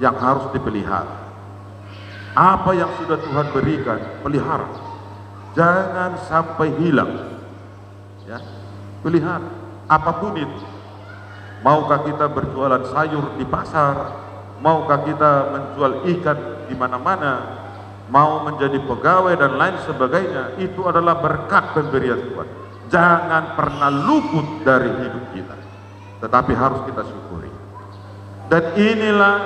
yang harus dipelihara. Apa yang sudah Tuhan berikan, pelihara. Jangan sampai hilang. Ya, pelihara. Apapun itu. Maukah kita berjualan sayur di pasar, maukah kita menjual ikan di mana-mana, mau menjadi pegawai dan lain sebagainya, itu adalah berkat pemberian Tuhan. Jangan pernah luput dari hidup kita. Tetapi harus kita syukuri. Dan inilah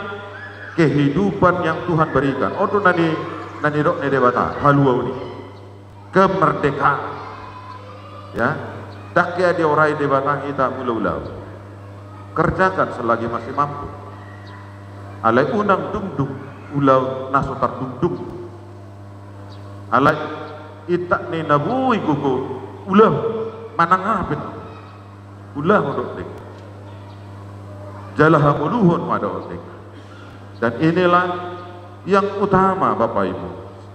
kehidupan yang Tuhan berikan. On do na ni, na nidok ni Debata, haluaon i. Kemerdekaan. Ya. Ndang hea diorai Debata hita mangula ulaon. Kerjakan selagi masih mampu. Alai unang dumdum ulaon na so tardumdum. Alai intak ni na boi gogo ulaon, manang aha pe. Ulaon do denggan. Jala hangoluhon ma do denggan. Dan inilah yang utama, Bapak Ibu.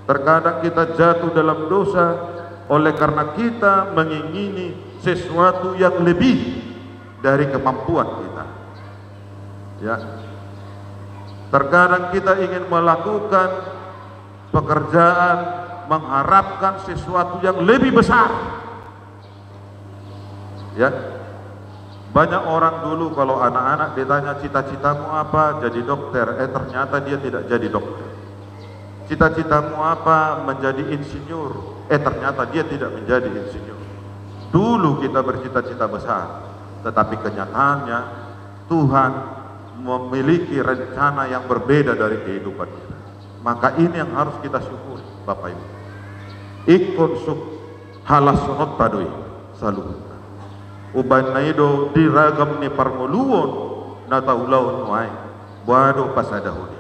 Terkadang kita jatuh dalam dosa oleh karena kita mengingini sesuatu yang lebih dari kemampuan kita. Ya. Terkadang kita ingin melakukan pekerjaan, mengharapkan sesuatu yang lebih besar. Ya. Banyak orang dulu kalau anak-anak ditanya, "Cita-citamu apa?" "Jadi dokter." Eh, ternyata dia tidak jadi dokter. "Cita-citamu apa?" "Menjadi insinyur." Eh, ternyata dia tidak menjadi insinyur. Dulu kita bercita-cita besar, tetapi kenyataannya Tuhan memiliki rencana yang berbeda dari kehidupan kita. Maka ini yang harus kita syukuri, Bapak Ibu. Ingkon suk halashononta do i saluhutna. Umbahen na i do di ragam ni parngoluon na taulahon nuaeng, boha do pasadahon i.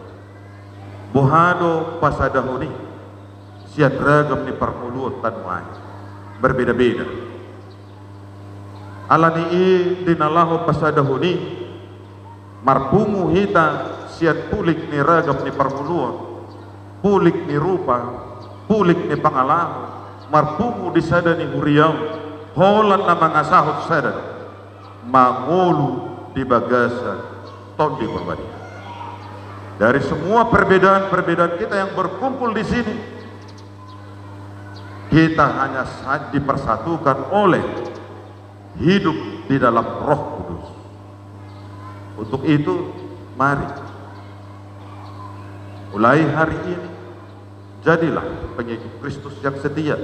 Boha do pasadahon i sian ragam ni parngoluon tano aek berbeda-beda. Alani i di na laho pasadahon i, marpungu hita sian pulik ni ragam ni parngoluon, pulik ni rupa, pulik ni pangalaho, marpungu di sada ni huria on, holan na mangasahon sada, mangolu di bagasan Tondi Porbadia. Dari semua perbedaan-perbedaan kita yang berkumpul di sini, kita hanya sa-, dipersatukan oleh hidup di dalam Roh Kudus. Untuk itu, mari, mulai hari ini, jadilah pengikut Kristus yang setia,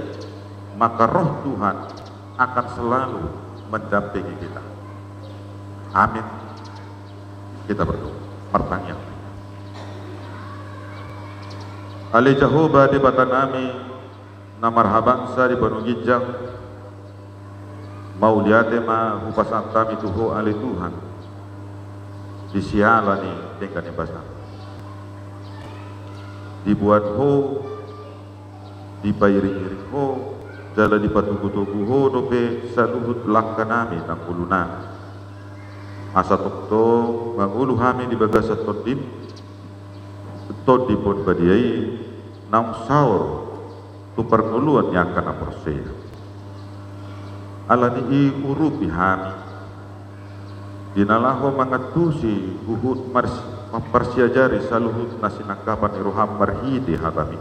maka Roh Tuhan akan selalu mendampingi kita. Amin. Kita berdoa. Martangiang. Ale Jahowa Debata nami, na marhabangsa di banua ginjang, mauliate ma hupasahat hami tu Ho, ale Tuhan, di siala ni denggan ni basam. Diboan Ho, dipairing-iring Ho, jala dipatogu-togu Ho dope saluhut langka nami nang ngolu nami. Asa tongtong mangolu hami di bagasan Tondim, Tondi Porbadia i, naung saor tu parngoluan ni angka na porsea. Alani i urupi hami, di na laho mangantusi huhut mars-, mamparsiajari saluhut na sinangkapan ni roham marhite hatami.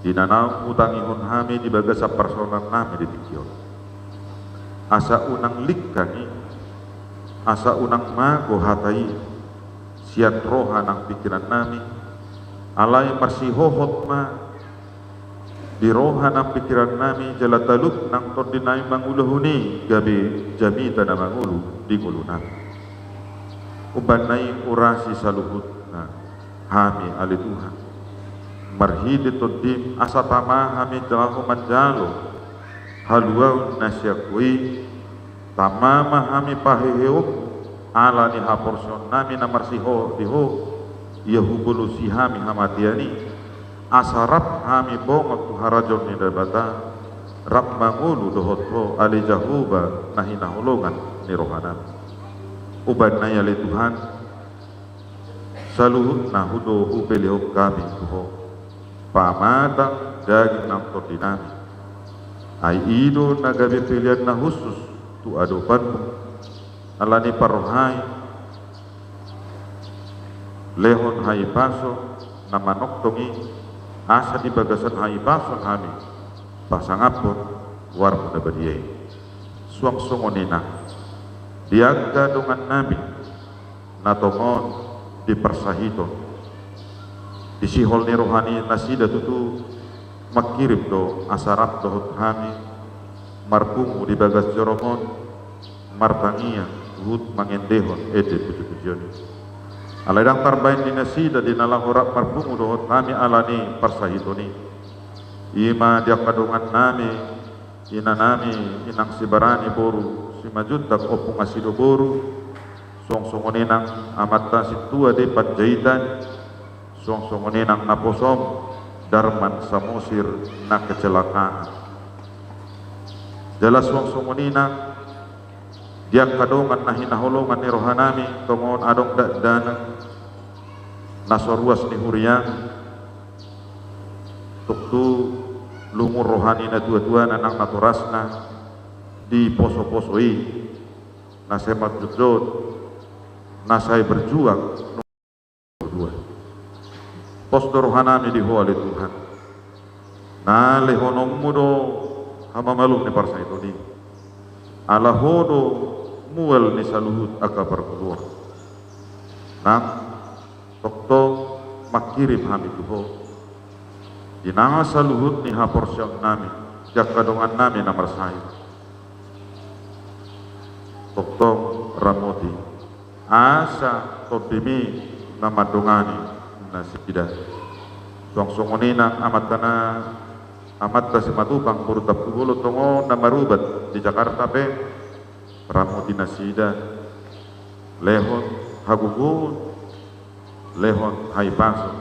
Di na naung hutangihon hami di bagasan parsaoran nami di tingki on. Asa unang lingkang i, asa unang mago hata i, sian roha nang pingkiran nami, alai marsihohot ma di roha nang pingkiran nami, jala talup nang tondi nami mangulahon i gabe jamita na mangolu di ngolu nami. Umbahen na i urasi saluhutna hami ale Tuhan. Marhite Tondim asa tama hami laho manjalo haluaon na sian Ho i, tama ma hami paheheonmu, ala ni haporseaon nami na marsihohot di Ho, ia hubolosi hami hamatean i, asa rap hami bongot tu harajaon ni Debata, rap mangolu dohot Ho ale Jahowa na hinaholongan ni roha nami. Umbahen na i ale Tuhan, saluhutna do hupelehon hami tu Ho, pamatang daging nang tondi nami. Ai i do na gabe pelean na hushus tu adopanmu, ala ni parrohai, lehon hahipason na manongtong i, asa di bagasan hahipason hami pasangaphon goarmu na badia i. Suang songon i nang di angka dongan nami na tongon di parsahiton, di sihol ni roha ni nasida tutu mangkirim do asa rap dohot hami marpungu di bagas jorom on, martangiang huhut mangendehon ende pujipujion i. Alai ndang tarbahen di nasida di na laho rap marpungu dohot hami ala ni parsahiton i. I ma di angka dongan nami, ina nami, inang Sibarani boru Simanjuntak, Ompung Asidoboru, suang songon i nang amanta Sintua di Panjaitan, suang songon i nang naposom Darman Samosir na kecelakaan. Jala suang songon i nang di angka dongan na hinaholongan ni roha nami, tongon adong dakdanak na so ruas ni huriami, tung tu lungun roha ni natuatuana nang natorasna di posoposo i, na sai manjotjot, na sai berjuang. Pos do roha nami di Ho ale Tuhan, na lehononmu do hamamalum ni parsahiton i, ala Ho do mual ni saluhut angka parngoluon. Nang tongtong mangkirim hami tu Ho di nanga saluhut ni haporseaon nami di angka dongan nami na marsahit. Tongtong ramoti asa Tondimi na mandongani nasida. Suang songon i nang amanta na, amanta Simatupang boru Tampubolon tongon na marubat di Jakarta pe, ramoti nasida, lehon hagogoon, lehon hahipason,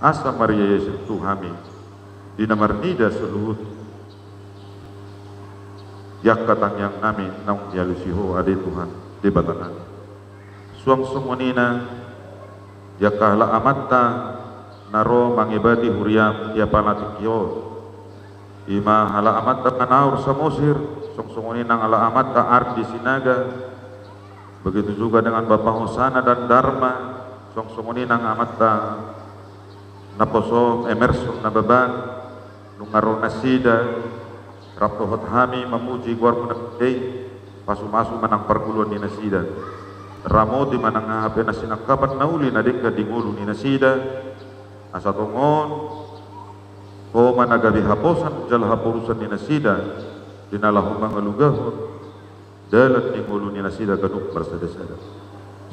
Asa mariasia tu hami di na marnida saluhut di angka tangiang nami naung dialusi Ho, ale Tuhan Debata nami. Suang songon i nang di angka halak amanta na ro mangebati huriam di apala tingki on. I ma halak amanta Manaur Samosir, suang songon i nang halak amanta Ardi Sinaga, begitu juga dengan Bapa Hosana dan Darma, suang songon i nang amanta naposo Emerson Nababan, nunga ro nasida, rap dohot hami mamuji goarmu na uli, pasupasu ma nang parngoluan ni nasida. Ramoti ma nang aha pe na sinangkapan na uli na denggan di ngolu ni nasida, asa tongon Ho ma na gabe haposan jala haporusan ni nasida, di na laho mangalugahon dalan ni ngolu ni nasida ganup marsadasada.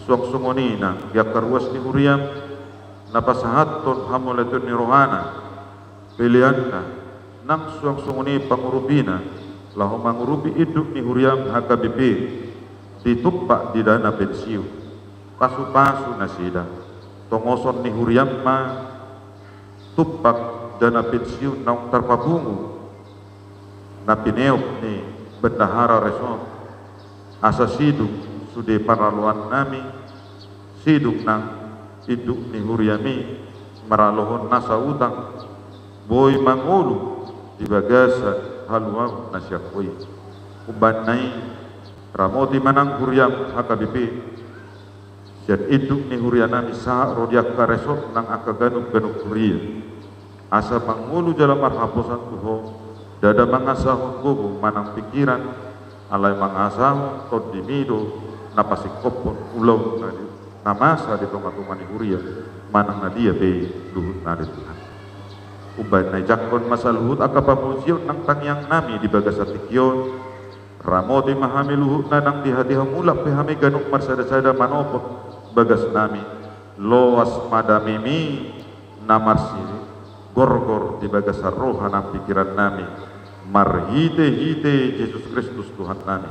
Suang songon i nang di angka ruas ni huriam na pasahathon hamauliateon ni rohana, peleanna, nang suang songon i pangurupina, laho mangurupi induk ni huriam H K B P di tumpak di dana pensiun. Pasupasu nasida, tongoson ni huriam ma tumpak dana pensiun naung tarpapungu na pineop ni bendahara res on, asa sidung sude paraloan nami, sidung nang induk ni huriami maralohon nasa utang, boi mangolu di bagasan haluaon na sian Ho i. Umbahen na i, ramoti ma nang huriam H K B P, sian induk ni huria nami sahat ro di angka res on nang angka ganup-ganup huria. Asa mangolu jala marhaposan tu Ho, ndada mangasahon gogo manang pingkiran, alai mangasahon tondimi do na pasingkophon ulaon na di, na masa di tonga-tonga ni huria, manang na dia pe luhutna ale Tuhan. Umbahen na i jangkon ma saluhut angka pamujion nang tangiang nami di bagasan tingki on, ramoti ma hami luhutna nang di hatiha mulak pe hami ganup marsada-sada manopot bagas nami, loas ma damemi na marsigorgor di bagasan roha nang pingkiran nami, marhite-hite Jesus Kristus Tuhan nami.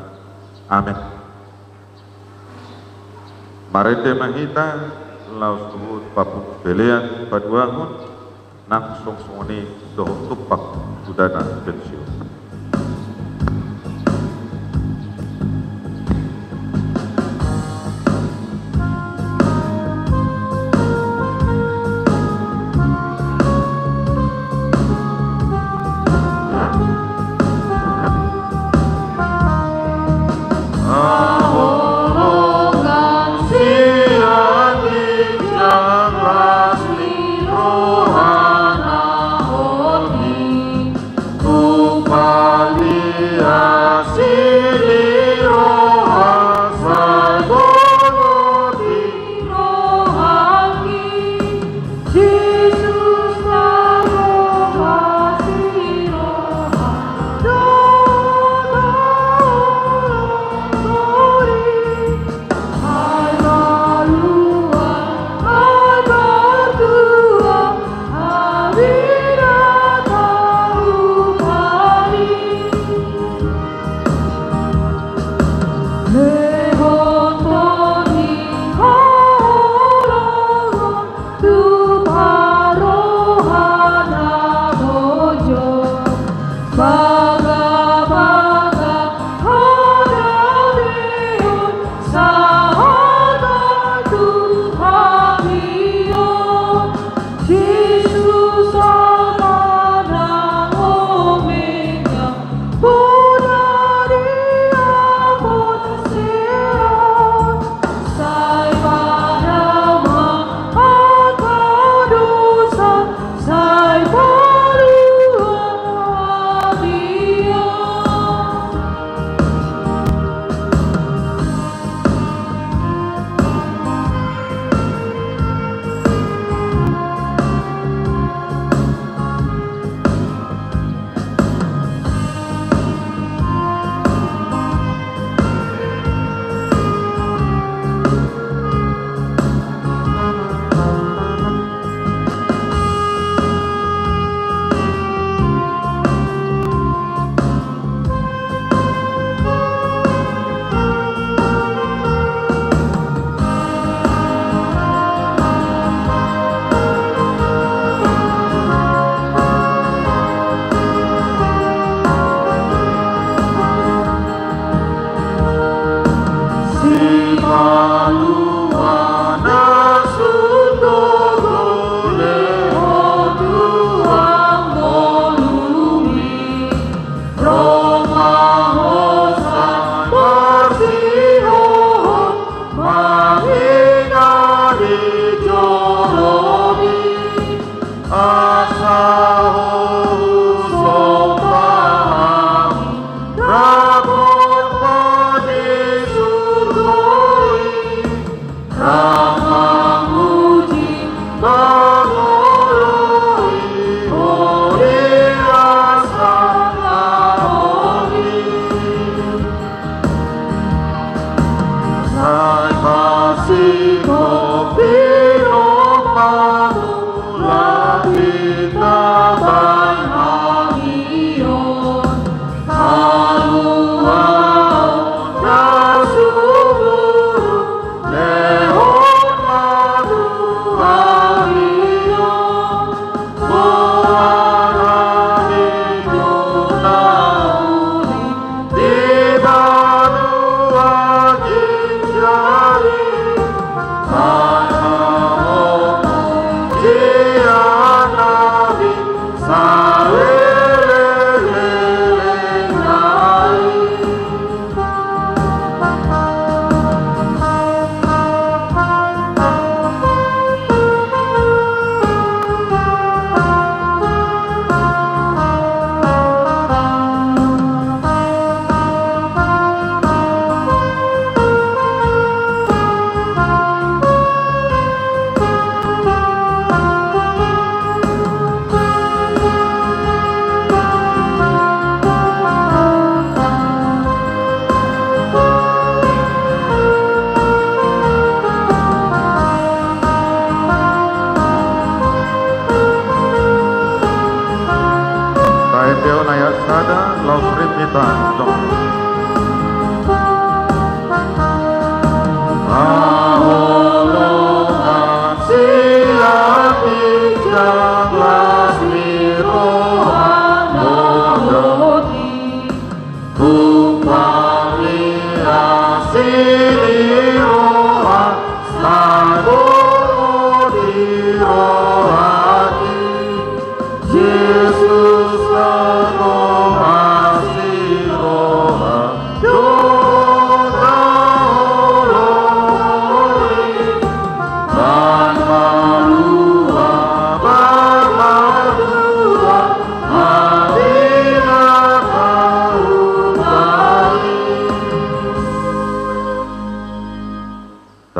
Amen. Marende ma hita, laos huhut papungu pelean paduahon, nang suang songon i dohot tumpak tu dana pensiun.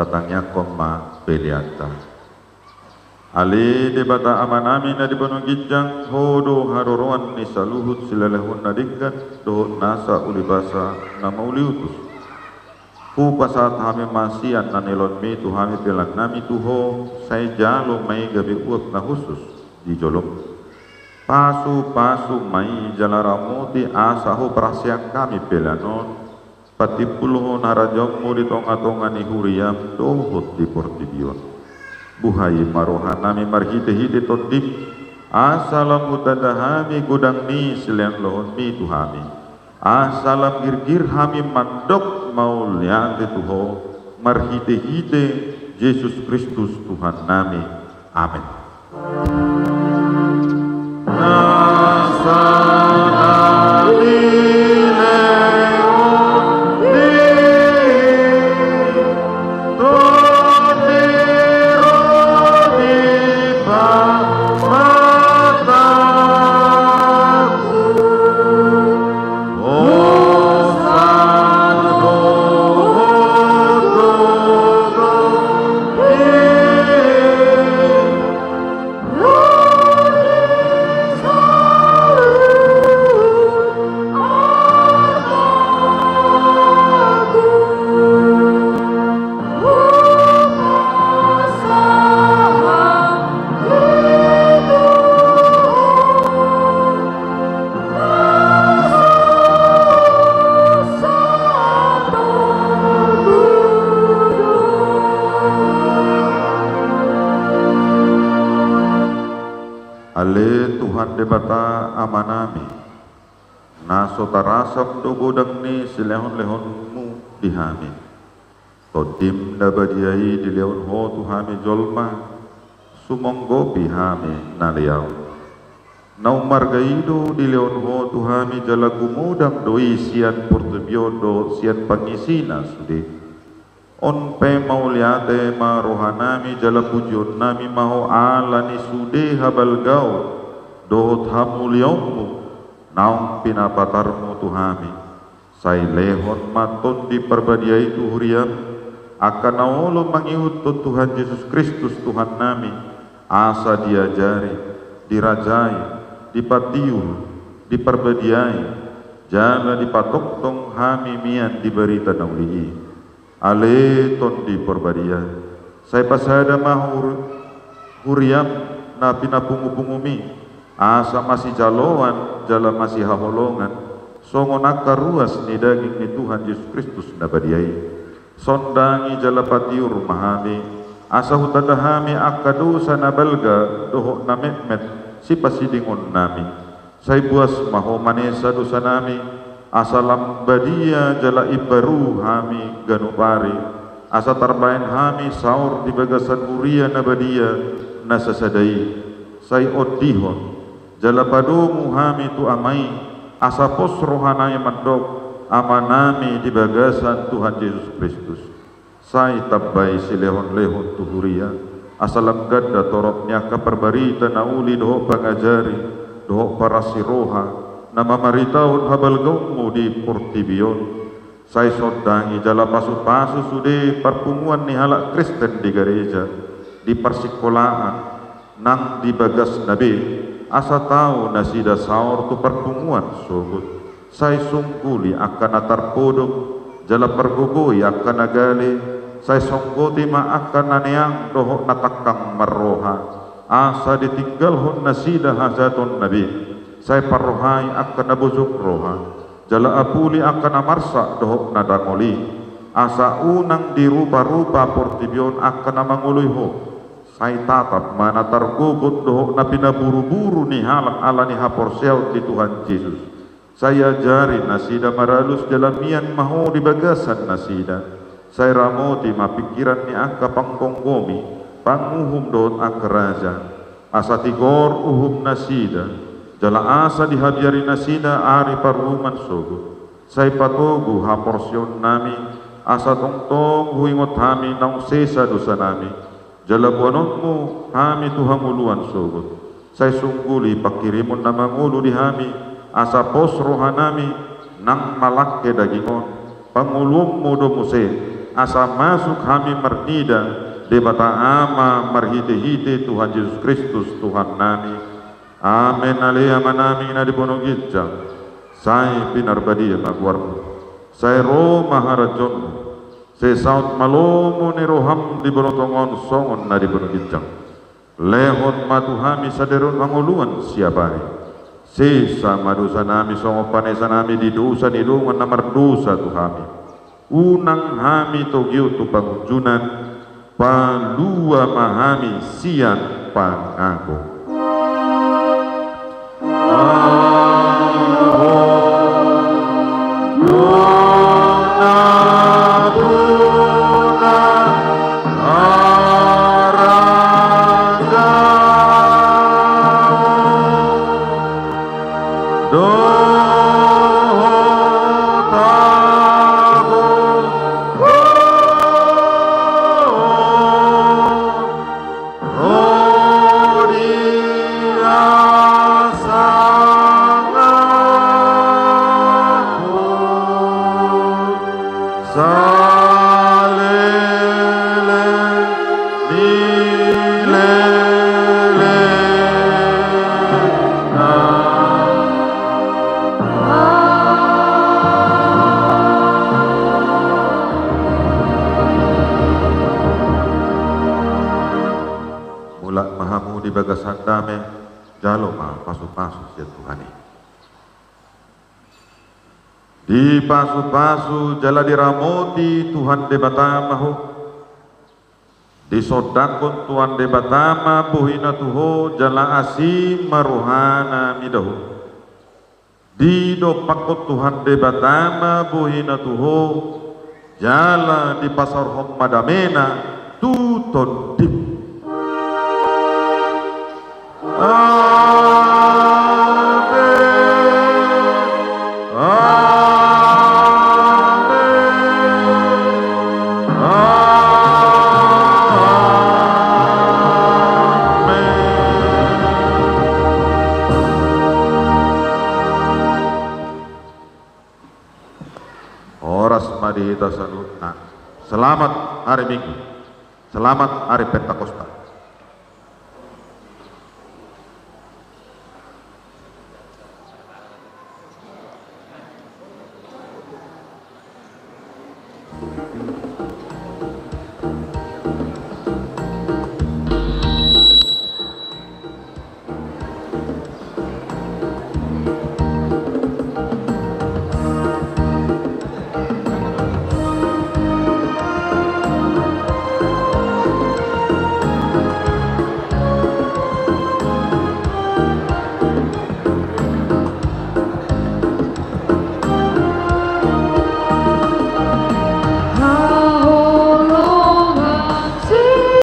Tangiangkon ma peleanta. Ale Debata Amanami na di banua ginjang, Ho do haroroan ni saluhut silehonlehon na denggan dohot nasa ulibasa na mauliutus. Hupasahat hami ma sian na nilehonmi tu hami peleannami tu Ho, sai jalo ma i gabe uap na hushus di jolom. Pasupasu ma i jala ramoti asa huparhaseang hami pelean on, patimbulhon harajaonmu di tongatonga ni huriam dohot di portibi on. Buhai ma rohanami marhitehite Tondim, asa lam hutanda hami godang ni silehonlehonmi tu hami. Asa lam girgir hami mandok mauliate tu Ho, marhitehite Jesus Kristus Tuhannami. Amen. Ale Tuhan Debata Amanami, na so tarasam do godang ni silehonlehonmu di hami. Tondim na badia i dilehon Ho tu hami jolma, sumonggopi hami na lean. Na ummarga i do dilehon Ho tu hami jala gumodang do i sian portibi on dohot sian pangisina sude. On pe mauliate ma rohanami jala pujionnami ma Ho ala ni sude habalgaon dohot hamuliaonmu naung pinapatarmu tu hami. Sai lehon ma Tondi Parbadia i tu huriam, angka na olo mangihuthon Tuhan Jesus Kristus Tuhannami, asa diajari, dirajai, dipatiur, diparbadiai, jala dipatongtong hami mian di barita na uli i. Ale Tondi Parbadia, sai pasada ma hur-, huriam na pinapungupungumi, asa masijaloan jala masihaholongan, songon angka ruas ni daging ni Tuhan Jesus Kristus na badia i. Sondangi jala patiur ma hami, asa hutanda hami angka dosa na balga dohot na metmet sipasidingonnami. Sai buas ma Ho manesa dosanami, asa lam badia jala imbaru hami ganup ari, asa tarbaen hami saor di bagasan huria na badia na sasada i. Sai ondihon, jala padomu hami tu Ama i, asa pos rohanami mandok, Amanami di bagasan Tuhan Jesus Kristus. Sai tambai silehonlehon tu huria, asa lam ganda torop ni angka parbarita na uli dohot pangajari, dohot parasi roha, na mamaritahon habalgaonmu di portibi on. Sai sondangi jala pasupasu sude parpunguan ni halak Kristen di gareja, di parsingkolaan, nang di bagasna be, asa tau nasida saor tu parpunguan sogot. Sai sungguli angka na tarpodom, jala pargogoi angka na gale, sai songgoti ma angka na neang dohot na tangkang marroha, asa ditinggalhon nasida hajahatonna be. Sai parrohai angka na bojong roha, jala apuli angka na marsak dohot na dangol i, asa unang diruparupa portibi on angka na mangoloi Ho. Sai tatap ma na targogot dohot na pinaburuburu ni halak ala ni haporseaon di Tuhan Jesus. Sai ajari nasida maralus jala mian ma Ho di bagasan nasida. Sai ramoti ma pingkiran ni angka panggomgomi, panguhum dohot angka raja. Asa tigor uhum nasida, jala asa dihabiari nasida ari paruhuman sogot. Sai patogu haporseaonnami, asa tongtong huingot hami naung sesa dosanami. Jala boanonmu hami tu hangoluan sogot. Sai sungguli panghirimon na mangolu di hami, asa pos rohanami nang malangke daging on. Pangoluonmu do muse, asa masuk hami marnida Debata Ama marhite-hite Tuhan Jesus Kristus Tuhannami. Amen. Ale Amanami na di banua ginjang, sai pinarbadia ma goarmu. Sai ro ma harajaonmu. Sai saut ma lomo ni roham di banua tonga on songon na di banua ginjang. Lehon ma tu hami sadari on hangoluan siapari. Sesa ma dosanami songon panesanami di dosa ni dongan na mardosa tu hami. Unang hami togihon tu pangunjunan, palua ma hami sian pangago. Mulak ma hamu di bagasan dame, jalo ma pasu-pasu sian Tuhan i. Dipasu-pasu jala diramoti Tuhan Debata ma ho. Disondangkon Tuhan Debata ma bohina tu ho jala asi ma rohana mida ho. Didompakkon Tuhan Debata ma bohina tu ho jala dipasaorhon ma damena tu tondim. Amen. Amen. Amen. Horas ma di hita saluhutna. Selamat hari Minggu. Selamat hari Pentakosta.